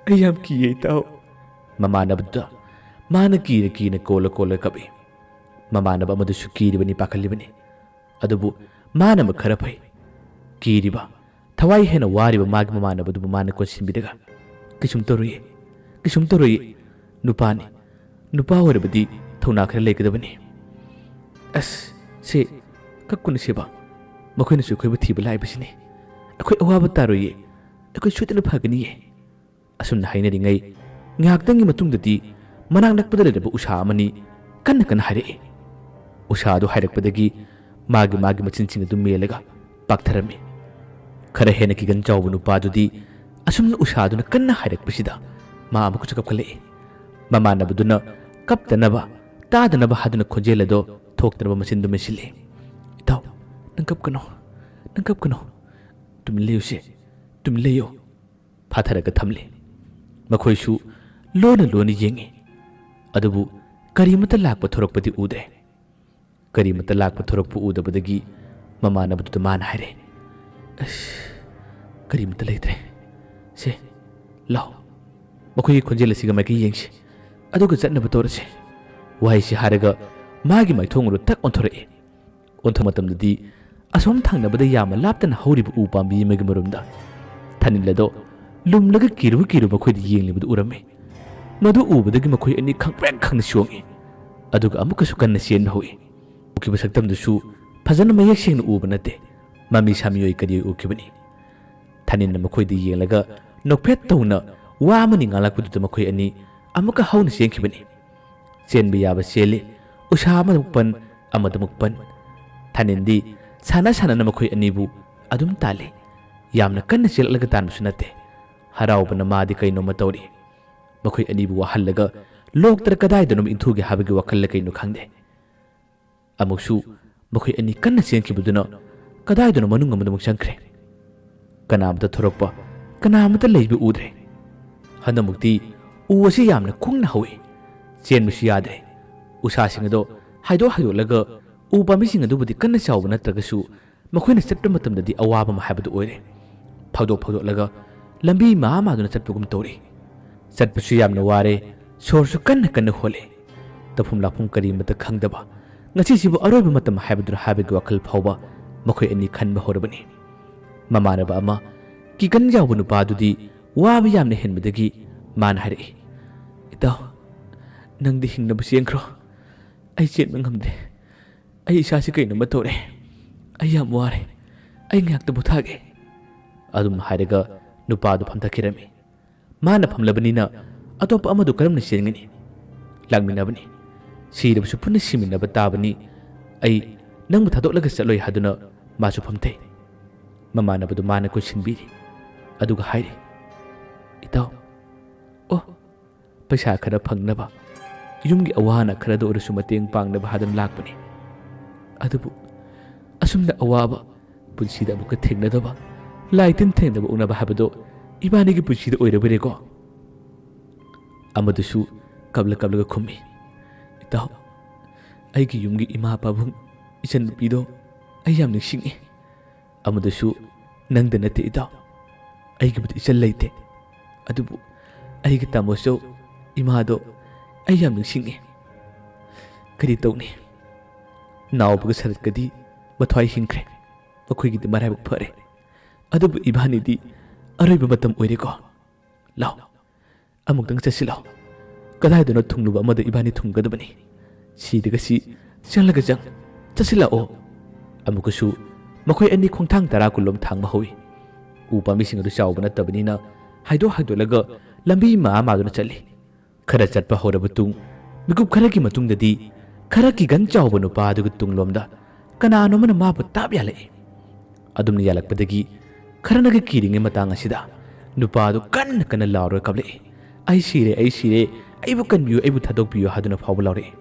ꯑꯩ ꯌꯥꯝ ꯀꯤꯌꯦ ꯏꯇꯥꯎ꯫" ꯃꯃꯥꯟꯅꯕꯗꯨꯗ ꯃꯥꯅ ꯀꯤꯅ ꯀꯤꯅ ꯀꯣꯜꯂ ꯀꯣꯜꯂ ꯀꯞꯏ꯫ ꯃꯃꯥꯟꯅꯕ ꯑꯃꯗꯨꯁꯨ ꯀꯤꯔꯤꯕꯅꯤ, ꯄꯥꯈꯠꯂꯤꯕꯅꯤ꯫ ꯑꯗꯨꯕꯨ ꯃꯥꯅ ꯑꯃ ꯈꯔ ꯐꯩ꯫ ꯀꯤꯔꯤꯕ, ꯊꯋꯥꯏ ꯍꯦꯟꯅ ꯋꯥꯔꯤꯕ ꯃꯥꯒꯤ ꯃꯃꯥꯟꯅꯕꯗꯨꯕꯨ ꯃꯥꯅ ꯀꯣꯟꯁꯤꯟꯕꯤꯔꯒ, "ꯀꯩꯁꯨꯝ ꯇꯧꯔꯣꯏꯌꯦ, ꯀꯩꯁꯨꯝ ꯇꯧꯔꯣꯏꯌꯦ꯫ ꯅꯨꯄꯥꯅꯤ, ꯅꯨꯄꯥ ꯑꯣꯏꯔꯕꯗꯤ ꯊꯧꯅꯥ ꯈꯔ ꯂꯩꯒꯗꯕꯅꯤ꯫" "ꯑꯁ, ꯁꯦ, ꯀꯞꯀꯅꯨ ꯁꯦꯕꯥ꯫ ꯃꯈꯣꯏꯅꯁꯨ ꯑꯩꯈꯣꯏꯕꯨ ꯊꯤꯕ ꯂꯥꯛꯏꯕꯁꯤꯅꯤ꯫ ꯑꯩꯈꯣꯏ ꯑꯋꯥꯕ ꯇꯥꯔꯣꯏꯌꯦ꯫ ꯑꯩꯈꯣꯏ ꯁꯣꯏꯗꯅ ꯐꯒꯅꯤꯌꯦ꯫" ꯑꯁꯨꯝꯅ ꯍꯥꯏꯅꯔꯤꯉꯩ ꯉꯥꯏꯍꯥꯛꯇꯪꯒꯤ ꯃꯇꯨꯡꯗꯗꯤ ꯃꯅꯥꯛ ꯅꯛꯄꯗ ꯂꯩꯔꯝꯕ ꯎꯁꯥ ꯑꯃꯅꯤ ꯀꯟꯅ ꯀꯟꯅ ꯍꯥꯏꯔꯛꯏ꯫ ꯎꯁꯥ ꯑꯗꯨ ꯍꯥꯏꯔꯛꯄꯗꯒꯤ ꯃꯥꯒꯤ ꯃꯥꯒꯤ ꯃꯆꯤꯟꯁꯤꯡ ꯑꯗꯨ ꯃꯦꯜꯂꯒ ꯄꯥꯛꯊꯔꯝꯃꯤ꯫ ꯈꯔ ꯍꯦꯟꯅ ꯀꯤꯒꯟ ꯆꯥꯎꯕ ꯅꯨꯄꯥꯗꯨꯗꯤ ꯑꯁꯨꯝꯅ ꯎꯁꯥꯗꯨꯅ ꯀꯟꯅ ꯍꯥꯏꯔꯛꯄꯁꯤꯗ ꯃꯥ ꯑꯃꯨꯛꯀꯁꯨ ꯀꯞꯈꯠꯂꯛꯏ꯫ ꯃꯃꯥꯟꯅꯕꯗꯨꯅ ꯀꯞꯇꯅꯕ, ꯇꯥꯗꯅꯕ ꯍꯥꯏꯗꯨꯅ ꯈꯣꯟꯖꯦꯜ ꯑꯗꯣ ꯊꯣꯛꯇꯅꯕ ꯃꯆꯤꯟꯗꯨ ꯃꯦꯠꯁꯤꯜꯂꯤ꯫ "ꯏꯇꯥꯎ, ꯅꯪ ꯀꯞꯀꯅꯣ, ꯅꯪ ꯀꯞꯀꯅꯣ꯫ ꯇꯨꯃꯤꯟ ꯂꯩꯌꯨꯁꯦ, ꯇꯨꯃꯤꯟ ꯂꯩꯌꯨ꯫" ꯐꯥꯊꯔꯒ ꯊꯝꯂꯤ꯫ ꯃꯈꯣꯏꯁꯨ ꯂꯣꯟꯅ ꯂꯣꯟꯅ ꯌꯦꯡꯏ꯫ ꯑꯗꯨꯕꯨ ꯀꯔꯤꯃꯠꯇ ꯂꯥꯛꯄ ꯊꯣꯔꯛꯄꯗꯤ ꯎꯗ꯭ꯔꯦ꯫ ꯀꯔꯤꯃꯠꯇ ꯂꯥꯛꯄ ꯊꯣꯔꯛꯄ ꯎꯗꯕꯗꯒꯤ ꯃꯃꯥꯟꯅꯕꯗꯨꯗ ꯃꯥꯅ ꯍꯥꯏꯔꯦ, "ꯑꯁ, ꯀꯔꯤꯃꯠꯇ ꯂꯩꯇ꯭ꯔꯦ꯫ ꯁꯦ, ꯂꯥꯎ, ꯃꯈꯣꯏꯒꯤ ꯈꯣꯟꯖꯦꯜ ꯑꯁꯤꯒ ꯃꯥꯏꯀꯩ ꯌꯦꯡꯁꯤ, ꯑꯗꯨꯒ ꯆꯠꯅꯕ ꯇꯧꯔꯁꯤ꯫" ꯋꯥꯍꯩꯁꯤ ꯍꯥꯏꯔꯒ ꯃꯥꯒꯤ ꯃꯥꯏꯊꯣꯡ ꯑꯗꯨ ꯇꯛ ꯑꯣꯟꯊꯣꯔꯛꯏ꯫ ꯑꯣꯟꯊꯣꯛ ꯃꯇꯝꯗꯗꯤ ꯑꯁꯣꯝ ꯊꯪꯅꯕꯗ ꯌꯥꯝꯅ ꯂꯥꯞꯇꯅ ꯍꯧꯔꯤꯕ ꯎ ꯄꯥꯝꯕꯤ ꯑꯃꯒꯤ ꯃꯔꯨꯝꯗ ꯊꯥꯅꯤꯜ ꯑꯗꯣ ꯂꯨꯝꯂꯒ ꯀꯤꯔꯨ ꯀꯤꯔꯨ ꯃꯈꯣꯏꯗ ꯌꯦꯡꯂꯤꯕꯗꯨ ꯎꯔꯝꯃꯤ꯫ ꯃꯗꯨ ꯎꯕꯗꯒꯤ ꯃꯈꯣꯏ ꯑꯅꯤ ꯈꯪꯄ꯭ꯔꯦꯛ ꯈꯪꯅ ꯆꯣꯡꯏ, ꯑꯗꯨꯒ ꯑꯃꯨꯛꯀꯁꯨ ꯀꯟꯅ ꯆꯦꯟꯕ ꯍꯧꯏ꯫ ꯎꯈꯤꯕ ꯁꯛꯇꯝꯗꯨꯁꯨ ꯐꯖꯅ ꯃꯌꯦꯛ ꯁꯦꯡꯅ ꯎꯕ ꯅꯠꯇꯦ, ꯃꯃꯤ ꯁꯥꯃꯤ ꯑꯣꯏ ꯀꯔꯤ ꯑꯣꯏ ꯎꯈꯤꯕꯅꯤ꯫ ꯊꯥꯅꯤꯜꯅ ꯃꯈꯣꯏꯗ ꯌꯦꯡꯂꯒ ꯅꯣꯛꯐꯦꯠ ꯇꯧꯅ ꯋꯥ ꯑꯃꯅꯤ ꯉꯥꯡꯂꯛꯄꯗꯨꯗ ꯃꯈꯣꯏ ꯑꯅꯤ ꯑꯃꯨꯛꯀ ꯍꯧꯅ ꯆꯦꯟꯈꯤꯕꯅꯤ꯫ ꯆꯦꯟꯕ ꯌꯥꯕ ꯆꯦꯜꯂꯤ, ꯎꯁꯥ ꯑꯃꯗꯃꯨꯛ ꯄꯟ, ꯑꯃꯗꯃꯨꯛ ꯄꯟ꯫ ꯊꯥꯅꯤꯜꯗꯤ ꯁꯥꯟꯅ ꯁꯥꯟꯅꯅ ꯃꯈꯣꯏ ꯑꯅꯤꯕꯨ ꯑꯗꯨꯝ ꯇꯥꯜꯂꯤ꯫ ꯌꯥꯝꯅ ꯀꯟꯅ ꯆꯦꯜꯂꯛꯂꯒ ꯇꯥꯟꯕꯁꯨ ꯅꯠꯇꯦ꯫ ꯍꯔꯥꯎꯕꯅ ꯃꯥꯗꯤ ꯀꯩꯅꯣꯝꯃ ꯇꯧꯔꯤ꯫ ꯃꯈꯣꯏ ꯑꯅꯤꯕꯨ ꯋꯥꯍꯜꯂꯒ ꯂꯣꯛꯇꯔ ꯀꯗꯥꯏꯗꯅꯣꯝ ꯏꯟꯊꯨꯒꯦ ꯍꯥꯏꯕꯒꯤ ꯋꯥꯈꯜꯂ ꯀꯩꯅꯣ ꯈꯪꯗꯦ꯫ ꯑꯃꯨꯛꯁꯨ ꯃꯈꯣꯏ ꯑꯅꯤ ꯀꯟꯅ ꯆꯦꯟꯈꯤꯕꯗꯨꯅ ꯀꯗꯥꯏꯗꯅꯣ ꯃꯅꯨꯡ ꯑꯃꯗ ꯑꯃꯨꯛ ꯆꯪꯈ꯭ꯔꯦ꯫ ꯀꯅꯥ ꯑꯃꯠꯇ ꯊꯣꯔꯛꯄ, ꯀꯅꯥ ꯑꯃꯠꯇ ꯂꯩꯕ ꯎꯗ꯭ꯔꯦ꯫ ꯍꯟꯗꯛꯃꯨꯛꯇꯤ ꯎ ꯑꯁꯤ ꯌꯥꯝꯅ ꯀꯨꯡꯅ ꯍꯧꯏ꯫ ꯆꯦꯟꯕꯁꯨ ꯌꯥꯗ꯭ꯔꯦ꯫ ꯎꯁꯥꯁꯤꯡ ꯑꯗꯣ ꯍꯥꯏꯗꯣꯛ ꯍꯥꯏꯗꯣꯛꯂꯒ ꯎ ꯄꯥꯝꯕꯤꯁꯤꯡ ꯑꯗꯨꯕꯨꯗꯤ ꯀꯟꯅ ꯆꯥꯎꯕ ꯅꯠꯇ꯭ꯔꯒꯁꯨ ꯃꯈꯣꯏꯅ ꯆꯠꯄ ꯃꯇꯝꯗꯗꯤ ꯑꯋꯥꯕ ꯑꯃ ꯍꯥꯏꯕꯗꯨ ꯑꯣꯏꯔꯦ꯫ ꯐꯥꯎꯗꯣꯛ ꯐꯥꯎꯗꯣꯛꯂꯒ ꯂꯝꯕꯤ ꯃꯥ ꯃꯥꯗꯨꯅ ꯆꯠꯄꯒꯨꯝ ꯇꯧꯔꯤ꯫ ꯆꯠꯄꯁꯨ ꯌꯥꯝꯅ ꯋꯥꯔꯦ, ꯁꯣꯔꯁꯨ ꯀꯟꯅ ꯀꯟꯅ ꯍꯣꯜꯂꯦ꯫ ꯇꯧꯐꯝ ꯂꯥꯛꯐꯝ ꯀꯔꯤꯃꯠꯇ ꯈꯪꯗꯕ, ꯉꯁꯤꯁꯤꯕꯨ ꯑꯔꯣꯏꯕ ꯃꯇꯝ ꯍꯥꯏꯕꯗꯨꯔ ꯍꯥꯏꯕꯒꯤ ꯋꯥꯈꯜ ꯐꯥꯎꯕ ꯃꯈꯣꯏ ꯑꯅꯤ ꯈꯟꯕ ꯍꯧꯔꯕꯅꯤ꯫ ꯃꯃꯥꯟꯅꯕ ꯑꯃ ꯀꯤꯒꯟ ꯌꯥꯎꯕ ꯅꯨꯄꯥꯗꯨꯗꯤ ꯋꯥꯕ ꯌꯥꯝꯅ ꯍꯦꯟꯕꯗꯒꯤ ꯃꯥꯅ ꯍꯥꯏꯔꯛꯏ, "ꯏꯇꯥꯎ, ꯅꯪꯗꯤ ꯍꯤꯡꯅꯕ ꯆꯦꯟꯈ꯭ꯔꯣ꯫ ꯑꯩ ꯆꯦꯟꯕ ꯉꯝꯗ꯭ꯔꯦ꯫ ꯑꯩ ꯏꯁꯥꯁꯤ ꯀꯩꯅꯣꯝꯃ ꯇꯧꯔꯦ꯫ ꯑꯩ ꯌꯥꯝ ꯋꯥꯔꯦ꯫ ꯑꯩ ꯉꯥꯏꯍꯥꯛꯇ ꯄꯣꯊꯥꯒꯦ꯫" ꯑꯗꯨꯝ ꯍꯥꯏꯔꯒ ꯅꯨꯄꯥꯗꯨ ꯐꯝꯊꯈꯤꯔꯝꯃꯤ꯫ ꯃꯥꯅ ꯐꯝꯂꯕꯅꯤꯅ ꯑꯇꯣꯞꯄ ꯑꯃꯗꯨ ꯀꯔꯝꯅ ꯆꯦꯟꯒꯅꯤ? ꯂꯥꯛꯃꯤꯟꯅꯕꯅꯤ꯫ ꯁꯤꯔꯕꯁꯨ ꯄꯨꯟꯅ ꯁꯤꯃꯤꯟꯅꯕ ꯇꯥꯕꯅꯤ꯫ ꯑꯩ ꯅꯪꯕꯨ ꯊꯥꯗꯣꯛꯂꯒ ꯆꯠꯂꯣꯏ ꯍꯥꯏꯗꯨꯅ ꯃꯥꯁꯨ ꯐꯝꯊꯩ꯫ ꯃꯃꯥꯟꯅꯕꯗꯨ ꯃꯥꯅ ꯀꯣꯏꯁꯤꯟꯕꯤꯔꯤ꯫ ꯑꯗꯨꯒ ꯍꯥꯏꯔꯤ, "ꯏꯇꯥꯎ, ꯑꯣ, ꯄꯩꯁꯥ ꯈꯔ ꯐꯪꯅꯕ, ꯌꯨꯝꯒꯤ ꯑꯋꯥ ꯑꯅꯥ ꯈꯔꯗ ꯑꯣꯏꯔꯁꯨ ꯃꯇꯦꯡ ꯄꯥꯡꯅꯕ ꯍꯥꯏꯗꯨꯅ ꯂꯥꯛꯄꯅꯤ꯫ ꯑꯗꯨꯕꯨ ꯑꯁꯨꯝꯅ ꯑꯋꯥꯕ, ꯄꯨꯟꯁꯤꯗ ꯑꯃꯨꯛꯀ ꯊꯦꯡꯅꯗꯕ, ꯂꯥꯏ ꯇꯤꯟ ꯊꯦꯡꯅꯕ ꯎꯅꯕ ꯍꯥꯏꯕꯗꯣ ꯏꯕꯥꯅꯤꯒꯤ ꯄꯨꯟꯁꯤꯗ ꯑꯣꯏꯔꯕꯩꯔꯦꯀꯣ?" ꯑꯃꯗꯨꯁꯨ ꯀꯞꯂ ꯀꯞꯂꯒ ꯈꯨꯝꯃꯤ, "ꯏꯇꯥꯎ, ꯑꯩꯒꯤ ꯌꯨꯝꯒꯤ ꯏꯃꯥ ꯄꯥꯕꯨꯡ, ꯏꯆꯟꯅꯨꯄꯤꯗꯣ ꯑꯩ ꯌꯥꯝ ꯅꯤꯡꯁꯤꯡꯉꯤ꯫" ꯑꯃꯗꯨꯁꯨ, "ꯅꯪꯗ ꯅꯠꯇꯦ ꯏꯇꯥꯎ, ꯑꯩꯒꯤꯕꯨꯗꯤ ꯏꯆꯟ ꯂꯩꯇꯦ, ꯑꯗꯨꯕꯨ ꯑꯩꯒꯤ ꯇꯥꯃꯣꯆꯧ ꯏꯃꯥꯗꯣ ꯑꯩ ꯌꯥꯝ ꯅꯤꯡꯁꯤꯡꯉꯤ꯫ ꯀꯔꯤ ꯇꯧꯅꯤ? ꯅꯥꯎꯕꯒ ꯁꯔꯠꯀꯗꯤ ꯃꯊ꯭ꯋꯥꯏ ꯍꯤꯡꯈ꯭ꯔꯦ, ꯃꯈꯣꯏꯒꯤꯗꯤ ꯃꯔꯥꯏꯕꯛ ꯐꯔꯦ꯫ ꯑꯗꯨꯕꯨ ꯏꯕꯥꯅꯤꯗꯤ ꯑꯔꯣꯏꯕ ꯃꯇꯝ ꯑꯣꯏꯔꯦꯀꯣ꯫ ꯂꯥꯎ, ꯑꯃꯨꯛꯇꯪ ꯆꯠꯁꯤ ꯂꯥꯎ꯫ ꯀꯗꯥꯏꯗꯅꯣ ꯊꯨꯡꯂꯨꯕ ꯑꯃꯗ ꯏꯕꯥꯅꯤ ꯊꯨꯡꯒꯗꯕꯅꯤ꯫ ꯁꯤꯗꯒ ꯁꯤ, ꯆꯪꯂꯒ ꯆꯪ, ꯆꯠꯁꯤ ꯂꯥꯛꯑꯣ꯫" ꯑꯃꯨꯛꯀꯁꯨ ꯃꯈꯣꯏ ꯑꯅꯤ ꯈꯣꯡꯊꯥꯡ ꯇꯔꯥ ꯀꯨꯟꯂꯣꯝ ꯊꯥꯡꯕ ꯍꯧꯏ꯫ ꯎ ꯄꯥꯝꯕꯤꯁꯤꯡ ꯑꯗꯨ ꯆꯥꯎꯕ ꯅꯠꯇꯕꯅꯤꯅ ꯍꯥꯏꯗꯣꯛ ꯍꯥꯏꯗꯣꯛꯂꯒ ꯂꯝꯕꯤ ꯃꯥ ꯃꯥꯗꯨꯅ ꯆꯠꯂꯤ꯫ ꯈꯔ ꯆꯠꯄ ꯍꯧꯔꯕ ꯇꯨꯡ ꯃꯤꯀꯨꯞ ꯈꯔꯒꯤ ꯃꯇꯨꯡꯗꯗꯤ ꯈꯔ ꯀꯤꯒꯟ ꯆꯥꯎꯕ ꯅꯨꯄꯥ ꯑꯗꯨꯒꯤ ꯇꯨꯡꯂꯣꯝꯗ ꯀꯅꯥꯅꯣ ꯑꯃꯅ ꯃꯥꯕꯨ ꯇꯥꯞ ꯌꯥꯜꯂꯛꯏ꯫ ꯑꯗꯨꯝꯅ ꯌꯥꯜꯂꯛꯄꯗꯒꯤ ꯈꯔꯅꯒ ꯀꯤꯔꯤꯉꯩ ꯃꯇꯥꯡ ꯑꯁꯤꯗ ꯅꯨꯄꯥꯗꯨ ꯀꯟꯅ ꯀꯟꯅ ꯂꯥꯎꯔꯒ ꯀꯞꯂꯛꯏ꯫ "ꯑꯩ ꯁꯤꯔꯦ, ꯑꯩ ꯁꯤꯔꯦ, ꯑꯩꯕꯨ ꯀꯟꯕꯤꯌꯨ, ꯑꯩꯕꯨ ꯊꯥꯗꯣꯛꯄꯤꯌꯨ" ꯍꯥꯏꯗꯨꯅ ꯐꯥꯎꯕ ꯂꯥꯎꯔꯛꯏ꯫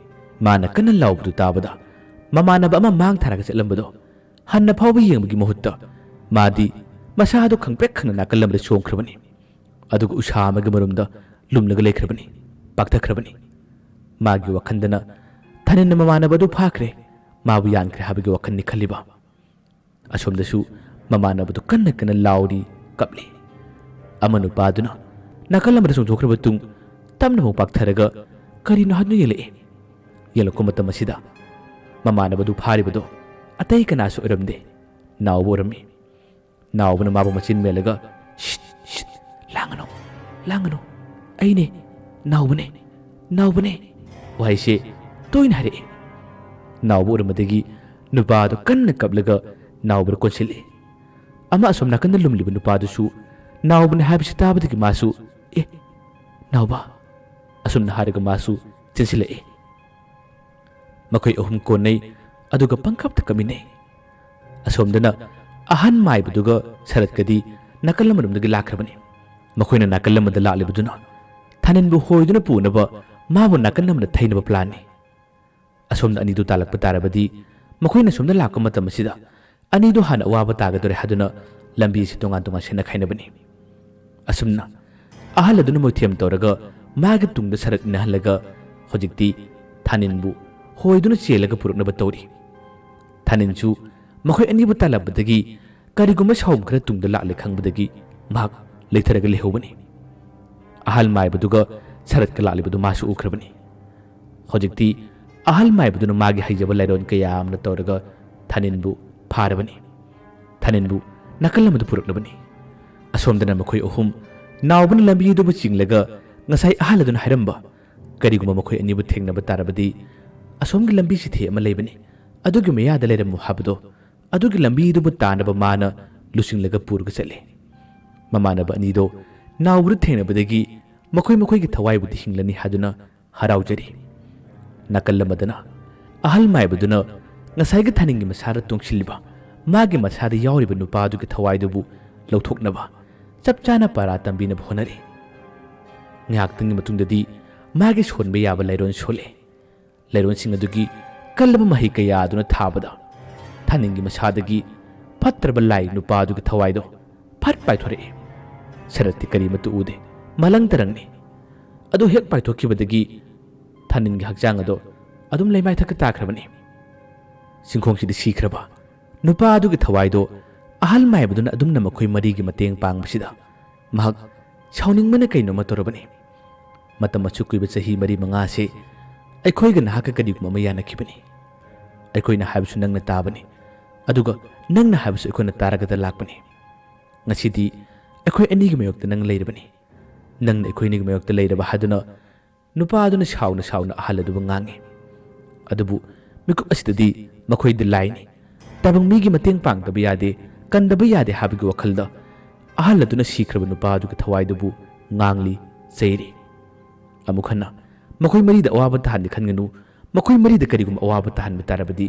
ꯃꯥꯅ ꯀꯟꯅ ꯂꯥꯎꯕꯗꯨ ꯇꯥꯕꯗ ꯃꯃꯥꯟꯅꯕ ꯑꯃ ꯃꯥꯡ ꯊꯥꯔꯒ ꯆꯠꯂꯝꯕꯗꯣ ꯍꯟꯅ ꯐꯥꯎꯕ ꯌꯦꯡꯕꯒꯤ ꯃꯍꯨꯠꯇ ꯃꯥꯗꯤ ꯃꯁꯥꯗꯨ ꯈꯪꯄ꯭ꯔꯦꯛ ꯈꯪꯅ ꯅꯥꯀꯜ ꯑꯃꯗ ꯆꯣꯡꯈ꯭ꯔꯕꯅꯤ꯫ ꯑꯗꯨꯒ ꯎꯁꯥ ꯑꯃꯒꯤ ꯃꯔꯨꯝꯗ ꯂꯨꯝꯂꯒ ꯂꯩꯈ꯭ꯔꯕꯅꯤ, ꯄꯥꯛꯊꯈ꯭ꯔꯕꯅꯤ꯫ ꯃꯥꯒꯤ ꯋꯥꯈꯜꯗꯅ ꯊꯥꯅꯤꯟꯅ ꯃꯃꯥꯟꯅꯕ ꯑꯗꯨ ꯐꯥꯈ꯭ꯔꯦ, ꯃꯥꯕꯨ ꯌꯥꯟꯈ꯭ꯔꯦ ꯍꯥꯏꯕꯒꯤ ꯋꯥꯈꯜꯅꯤ ꯈꯜꯂꯤꯕ꯫ ꯑꯁꯣꯝꯗꯁꯨ ꯃꯃꯥꯟꯅꯕꯗꯨ ꯀꯟꯅ ꯀꯟꯅ ꯂꯥꯎꯔꯤ, ꯀꯞꯂꯤ꯫ ꯑꯃ ꯅꯨꯄꯥꯗꯨꯅ ꯅꯥꯀꯜ ꯑꯃꯗ ꯆꯣꯡꯊꯣꯛꯈ꯭ꯔꯕ ꯇꯨꯡ ꯇꯞꯅ ꯑꯃꯨꯛ ꯄꯥꯛꯊꯔꯒ ꯀꯔꯤꯅꯣ ꯍꯥꯏꯗꯨꯅ ꯌꯦꯡꯂꯛꯏ꯫ ꯌꯦꯡꯂꯛꯄ ꯃꯇꯝ ꯑꯁꯤꯗ ꯃꯃꯥꯟꯅꯕꯗꯨ ꯐꯥꯔꯤꯕꯗꯣ ꯑꯇꯩ ꯀꯅꯥꯁꯨ ꯑꯣꯏꯔꯝꯗꯦ, ꯅꯥꯎꯕ ꯑꯣꯏꯔꯝꯃꯤ꯫ ꯅꯥꯎꯕꯅ ꯃꯥꯕꯨ ꯃꯆꯤꯟ ꯃꯦꯜꯂꯒ, "ꯁꯤꯠ, ꯁꯤꯠ, ꯂꯥꯡꯒꯅꯨ, ꯂꯥꯡꯒꯅꯨ, ꯑꯩꯅꯦ, ꯅꯥꯎꯕꯅꯦ, ꯅꯥꯎꯕꯅꯦ" ꯋꯥꯍꯩꯁꯦ ꯇꯣꯏꯅ ꯍꯥꯏꯔꯛꯏ꯫ ꯅꯥꯎꯕ ꯎꯔꯝꯕꯗꯒꯤ ꯅꯨꯄꯥꯗꯨ ꯀꯟꯅ ꯀꯞꯂꯒ ꯅꯥꯎꯕꯗ ꯀꯣꯟꯁꯤꯜꯂꯤ꯫ ꯑꯃ ꯑꯁꯣꯝ ꯅꯥꯀꯟꯗ ꯂꯨꯝꯂꯤꯕ ꯅꯨꯄꯥꯗꯨꯁꯨ ꯅꯥꯎꯕꯅꯦ ꯍꯥꯏꯕꯁꯤ ꯇꯥꯕꯗꯒꯤ ꯃꯥꯁꯨ, "ꯑꯦ, ꯅꯥꯎꯕ," ꯑꯁꯨꯝꯅ ꯍꯥꯏꯔꯒ ꯃꯥꯁꯨ ꯆꯦꯟꯁꯤꯜꯂꯛꯏ꯫ ꯃꯈꯣꯏ ꯑꯍꯨꯝ ꯀꯣꯟꯅꯩ, ꯑꯗꯨꯒ ꯄꯪꯀꯞꯇ ꯀꯞꯃꯤꯟꯅꯩ꯫ ꯑꯁꯣꯝꯗꯅ ꯑꯍꯟ ꯃꯥꯏꯕꯗꯨꯒ ꯁꯔꯠꯀꯗꯤ ꯅꯥꯀꯜ ꯑꯃꯔꯣꯝꯗꯒꯤ ꯂꯥꯛꯈ꯭ꯔꯕꯅꯤ꯫ ꯃꯈꯣꯏꯅ ꯅꯥꯀꯜ ꯑꯃꯗ ꯂꯥꯛꯂꯤꯕꯗꯨꯅ ꯊꯥꯅꯤꯟꯕꯨ ꯍꯣꯏꯗꯨꯅ ꯄꯨꯅꯕ ꯃꯥꯕꯨ ꯅꯥꯀꯜ ꯑꯃꯗ ꯊꯩꯅꯕ ꯄ꯭ꯂꯥꯟꯅꯤ꯫ ꯑꯁꯣꯝꯗ ꯑꯅꯤꯗꯨ ꯇꯥꯜꯂꯛꯄ ꯇꯥꯔꯕꯗꯤ ꯃꯈꯣꯏꯅ ꯁꯣꯝꯗ ꯂꯥꯛꯄ ꯃꯇꯝ ꯑꯁꯤꯗ ꯑꯅꯤꯗꯨ ꯍꯥꯟꯅ ꯑꯋꯥꯕ ꯇꯥꯒꯗꯧꯔꯦ ꯍꯥꯏꯗꯨꯅ ꯂꯝꯕꯤ ꯑꯁꯤ ꯇꯣꯉꯥꯟ ꯇꯣꯉꯥꯟ ꯁꯤꯟꯅ ꯈꯥꯏꯅꯕꯅꯤ꯫ ꯑꯁꯨꯝꯅ ꯑꯍꯜ ꯑꯗꯨꯅ ꯃꯣꯏꯊꯦꯝ ꯇꯧꯔꯒ ꯃꯥꯒꯤ ꯇꯨꯡꯗ ꯁꯔꯛ ꯏꯟꯅꯍꯜꯂꯒ ꯍꯧꯖꯤꯛꯇꯤ ꯊꯥꯅꯤꯟꯕꯨ ꯍꯣꯏꯗꯨꯅ ꯆꯦꯜꯂꯒ ꯄꯨꯔꯛꯅꯕ ꯇꯧꯔꯤ꯫ ꯊꯥꯅꯤꯟꯁꯨ ꯃꯈꯣꯏ ꯑꯅꯤꯕꯨ ꯇꯥꯜꯂꯝꯕꯗꯒꯤ ꯀꯔꯤꯒꯨꯝꯕ ꯁꯥꯎꯝ ꯈꯔ ꯇꯨꯡꯗ ꯂꯥꯛꯂꯦ ꯈꯪꯕꯗꯒꯤ ꯃꯍꯥꯛ ꯂꯩꯊꯔꯒ ꯂꯩꯍꯧꯕꯅꯤ꯫ ꯑꯍꯜ ꯃꯥꯏꯕꯗꯨꯒ ꯁꯔꯠꯀ ꯂꯥꯛꯂꯤꯕꯗꯨ ꯃꯥꯁꯨ ꯎꯈ꯭ꯔꯕꯅꯤ꯫ ꯍꯧꯖꯤꯛꯇꯤ ꯑꯍꯜ ꯃꯥꯏꯕꯗꯨꯅ ꯃꯥꯒꯤ ꯍꯩꯖꯕ ꯂꯥꯏꯔꯣꯟ ꯀꯌꯥ ꯑꯃꯅ ꯇꯧꯔꯒ ꯊꯥꯅꯤꯟꯕꯨ ꯐꯥꯔꯕꯅꯤ꯫ ꯊꯥꯅꯤꯟꯕꯨ ꯅꯥꯀꯜ ꯑꯃꯗ ꯄꯨꯔꯛꯂꯕꯅꯤ꯫ ꯑꯁꯣꯝꯗꯅ ꯃꯈꯣꯏ ꯑꯍꯨꯝ ꯅꯥꯎꯕꯅ ꯂꯝꯕꯤ ꯑꯗꯨꯕꯨ ꯆꯤꯡꯂꯒ ꯉꯁꯥꯏ ꯑꯍꯜ ꯑꯗꯨꯅ ꯍꯥꯏꯔꯝꯕ, ꯀꯔꯤꯒꯨꯝꯕ ꯃꯈꯣꯏ ꯑꯅꯤꯕꯨ ꯊꯦꯡꯅꯕ ꯇꯥꯔꯕꯗꯤ ꯑꯁꯣꯝꯒꯤ ꯂꯝꯕꯤ ꯆꯤꯊꯤ ꯑꯃ ꯂꯩꯕꯅꯤ, ꯑꯗꯨꯒꯤ ꯃꯌꯥꯗ ꯂꯩꯔꯝꯃꯨ ꯍꯥꯏꯕꯗꯣ, ꯑꯗꯨꯒꯤ ꯂꯝꯕꯤꯗꯨꯕꯨ ꯇꯥꯅꯕ ꯃꯥꯅ ꯂꯨꯆꯤꯡꯂꯒ ꯄꯨꯔꯒ ꯆꯠꯂꯤ꯫ ꯃꯃꯥꯟꯅꯕ ꯑꯅꯤꯗꯣ ꯅꯥꯎꯕꯗꯨ ꯊꯦꯡꯅꯕꯗꯒꯤ ꯃꯈꯣꯏ ꯃꯈꯣꯏꯒꯤ ꯊꯋꯥꯏꯕꯨꯗꯤ ꯍꯤꯡꯂꯅꯤ ꯍꯥꯏꯗꯨꯅ ꯍꯔꯥꯎꯖꯔꯤ꯫ ꯅꯥꯀꯜ ꯑꯃꯗꯅ ꯑꯍꯜ ꯃꯥꯏꯕꯗꯨꯅ ꯉꯁꯥꯏꯒꯤ ꯊꯥꯅꯤꯡꯒꯤ ꯃꯁꯥꯗ ꯇꯣꯡꯁꯤꯜꯂꯤꯕ, ꯃꯥꯒꯤ ꯃꯁꯥꯗ ꯌꯥꯎꯔꯤꯕ ꯅꯨꯄꯥꯗꯨꯒꯤ ꯊꯋꯥꯏꯗꯨꯕꯨ ꯂꯧꯊꯣꯛꯅꯕ ꯆꯞ ꯆꯥꯅ ꯄꯥꯔꯥ ꯇꯝꯕꯤꯅꯕ ꯍꯣꯠꯅꯔꯤ꯫ ꯉꯥꯏꯍꯥꯛꯇꯪꯒꯤ ꯃꯇꯨꯡꯗꯗꯤ ꯃꯥꯒꯤ ꯁꯣꯟꯕ ꯌꯥꯕ ꯂꯥꯏꯔꯣꯟ ꯁꯣꯜꯂꯦ꯫ ꯂꯥꯏꯔꯣꯟꯁꯤꯡ ꯑꯗꯨꯒꯤ ꯀꯜꯂꯕ ꯃꯍꯩ ꯀꯌꯥ ꯑꯗꯨꯅ ꯊꯥꯕꯗ ꯊꯥꯅꯤꯡꯒꯤ ꯃꯁꯥꯗꯒꯤ ꯐꯠꯇ꯭ꯔꯕ ꯂꯥꯏ ꯅꯨꯄꯥ ꯑꯗꯨꯒꯤ ꯊꯋꯥꯏꯗꯣ ꯐꯠ ꯄꯥꯏꯊꯣꯔꯛꯏ꯫ ꯁꯔꯠꯇꯤ ꯀꯔꯤꯃꯠꯇ ꯎꯗꯦ, ꯃꯂꯪ ꯇꯔꯪꯅꯤ꯫ ꯑꯗꯨ ꯍꯦꯛ ꯄꯥꯏꯊꯣꯛꯈꯤꯕꯗꯒꯤ ꯊꯥꯅꯤꯡꯒꯤ ꯍꯛꯆꯥꯡ ꯑꯗꯣ ꯑꯗꯨꯝ ꯂꯩꯃꯥꯏꯊꯛꯇ ꯇꯥꯈ꯭ꯔꯕꯅꯤ꯫ ꯆꯤꯡꯈꯣꯡꯁꯤꯗ ꯁꯤꯈ꯭ꯔꯕ ꯅꯨꯄꯥ ꯑꯗꯨꯒꯤ ꯊꯋꯥꯏꯗꯣ ꯑꯍꯜ ꯃꯥꯏꯕꯗꯨꯅ ꯑꯗꯨꯝꯅ ꯃꯈꯣꯏ ꯃꯔꯤꯒꯤ ꯃꯇꯦꯡ ꯄꯥꯡꯕꯁꯤꯗ ꯃꯍꯥꯛ ꯁꯥꯎꯅꯤꯡꯕꯅ ꯀꯩꯅꯣꯃ ꯇꯧꯔꯕꯅꯤ꯫ ꯃꯇꯝ ꯑꯁꯨꯛ ꯀꯨꯏꯕ ꯆꯍꯤ ꯃꯔꯤ ꯃꯉꯥꯁꯤ ꯑꯩꯈꯣꯏꯒ ꯅꯍꯥꯛꯀ ꯀꯔꯤꯒꯨꯝꯕ ꯑꯃ ꯌꯥꯅꯈꯤꯕꯅꯤ꯫ ꯑꯩꯈꯣꯏꯅ ꯍꯥꯏꯕꯁꯨ ꯅꯪꯅ ꯇꯥꯕꯅꯤ, ꯑꯗꯨꯒ ꯅꯪꯅ ꯍꯥꯏꯕꯁꯨ ꯑꯩꯈꯣꯏꯅ ꯇꯥꯔꯒꯗ ꯂꯥꯛꯄꯅꯤ꯫ ꯉꯁꯤꯗꯤ ꯑꯩꯈꯣꯏ ꯑꯅꯤꯒꯤ ꯃꯥꯌꯣꯛꯇ ꯅꯪ ꯂꯩꯔꯕꯅꯤ꯫ ꯅꯪꯅ ꯑꯩꯈꯣꯏ ꯑꯅꯤꯒꯤ ꯃꯥꯌꯣꯛꯇ ꯂꯩꯔꯕ ꯍꯥꯏꯗꯨꯅ ꯅꯨꯄꯥ ꯑꯗꯨꯅ ꯁꯥꯎꯅ ꯁꯥꯎꯅ ꯑꯍꯜ ꯑꯗꯨꯕꯨ ꯉꯥꯡꯏ꯫ ꯑꯗꯨꯕꯨ ꯃꯤꯀꯨꯞ ꯑꯁꯤꯗꯗꯤ ꯃꯈꯣꯏꯗꯤ ꯂꯥꯏꯅꯤ꯫ ꯇꯥꯏꯕꯪ ꯃꯤꯒꯤ ꯃꯇꯦꯡ ꯄꯥꯡꯗꯕ ꯌꯥꯗꯦ, ꯀꯟꯗꯕ ꯌꯥꯗꯦ ꯍꯥꯏꯕꯒꯤ ꯋꯥꯈꯜꯗ ꯑꯍꯜ ꯑꯗꯨꯅ ꯁꯤꯈ꯭ꯔꯕ ꯅꯨꯄꯥ ꯑꯗꯨꯒꯤ ꯊꯋꯥꯏꯗꯨꯕꯨ ꯉꯥꯡꯂꯤ, ꯆꯩꯔꯤ꯫ ꯑꯃꯨꯛ ꯍꯟꯅ ꯃꯈꯣꯏ ꯃꯔꯤꯗ ꯑꯋꯥꯕ ꯇꯥꯍꯟꯒꯦ ꯈꯟꯒꯅꯨ꯫ ꯃꯈꯣꯏ ꯃꯔꯤꯗ ꯀꯔꯤꯒꯨꯝꯕ ꯑꯋꯥꯕ ꯇꯥꯍꯟꯕ ꯇꯥꯔꯕꯗꯤ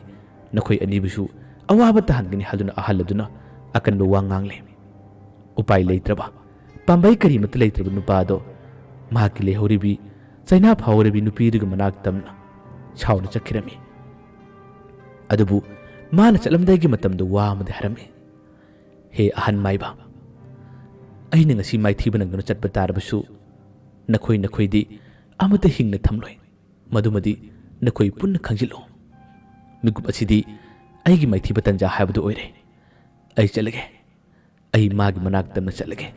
ꯅꯈꯣꯏ ꯑꯅꯤꯕꯨꯁꯨ ꯑꯋꯥꯕ ꯇꯥꯍꯟꯒꯅꯤ ꯍꯥꯏꯗꯨꯅ ꯑꯍꯜ ꯑꯗꯨꯅ ꯑꯀꯟꯕ ꯋꯥ ꯉꯥꯡꯂꯦ꯫ ꯎꯄꯥꯏ ꯂꯩꯇ꯭ꯔꯕ, ꯄꯥꯝꯕꯩ ꯀꯔꯤꯃꯠꯇ ꯂꯩꯇ꯭ꯔꯕ ꯅꯨꯄꯥ ꯑꯗꯣ ꯃꯍꯥꯛꯀꯤ ꯂꯩꯍꯧꯔꯤꯕꯤ ꯆꯩꯅꯥ ꯐꯥꯎꯔꯤꯕꯤ ꯅꯨꯄꯤꯗꯨꯒꯤ ꯃꯅꯥꯛ ꯇꯝꯅ ꯁꯥꯎꯅ ꯆꯠꯈꯤꯔꯝꯃꯤ꯫ ꯑꯗꯨꯕꯨ ꯃꯥꯅ ꯆꯠꯂꯝꯗꯥꯏꯒꯤ ꯃꯇꯝꯗ ꯋꯥ ꯑꯃꯗꯤ ꯍꯥꯏꯔꯝꯃꯤ, "ꯍꯦ ꯑꯍꯟ ꯃꯥꯏꯕ, ꯑꯩꯅ ꯉꯁꯤ ꯃꯥꯏꯊꯤꯕ ꯅꯪꯗꯨꯅ ꯆꯠꯄ ꯇꯥꯔꯕꯁꯨ ꯅꯈꯣꯏ ꯅꯈꯣꯏꯗꯤ ꯑꯃꯠꯇ ꯍꯤꯡꯅ ꯊꯝꯂꯣꯏ꯫ ꯃꯗꯨꯃꯗꯤ ꯅꯈꯣꯏ ꯄꯨꯟꯅ ꯈꯪꯖꯤꯜꯂꯨ꯫ ꯃꯤꯀꯨꯞ ꯑꯁꯤꯗꯤ ꯑꯩꯒꯤ ꯃꯥꯏꯊꯤꯕ ꯇꯟꯖꯥ ꯍꯥꯏꯕꯗꯨ ꯑꯣꯏꯔꯦ꯫ ꯑꯩ ꯆꯠꯂꯒꯦ꯫ ꯑꯩ ꯃꯥꯒꯤ ꯃꯅꯥꯛ ꯇꯝꯅ ꯆꯠꯂꯒꯦ꯫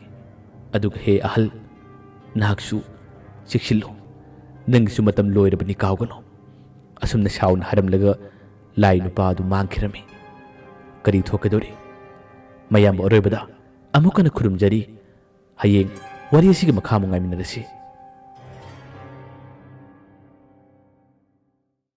ꯑꯗꯨꯒ ꯍꯦ ꯑꯍꯜ, ꯅꯍꯥꯛꯁꯨ ꯆꯦꯛꯁꯤꯜꯂꯨ꯫ ꯅꯪꯒꯤꯁꯨ ꯃꯇꯝ ꯂꯣꯏꯔꯕꯅꯤ, ꯀꯥꯎꯒꯅꯨ꯫" ꯑꯁꯨꯝꯅ ꯁꯥꯎꯅ ꯍꯥꯏꯔꯝꯂꯒ ꯂꯥꯏ ꯅꯨꯄꯥ ꯑꯗꯨ ꯃꯥꯡꯈꯤꯔꯝꯃꯤ꯫ ꯀꯔꯤ ꯊꯣꯛꯀꯗꯧꯔꯤ? ꯃꯌꯥꯝꯕ ꯑꯔꯣꯏꯕꯗ ꯑꯃꯨꯛ ꯍꯟꯅ ꯈꯨꯔꯨꯝꯖꯔꯤ꯫ ꯍꯌꯦꯡ ꯋꯥꯔꯤ ꯑꯁꯤꯒꯤ ꯃꯈꯥ ꯑꯃꯨꯛ ꯉꯥꯏꯃꯤꯟꯅꯔꯁꯤ꯫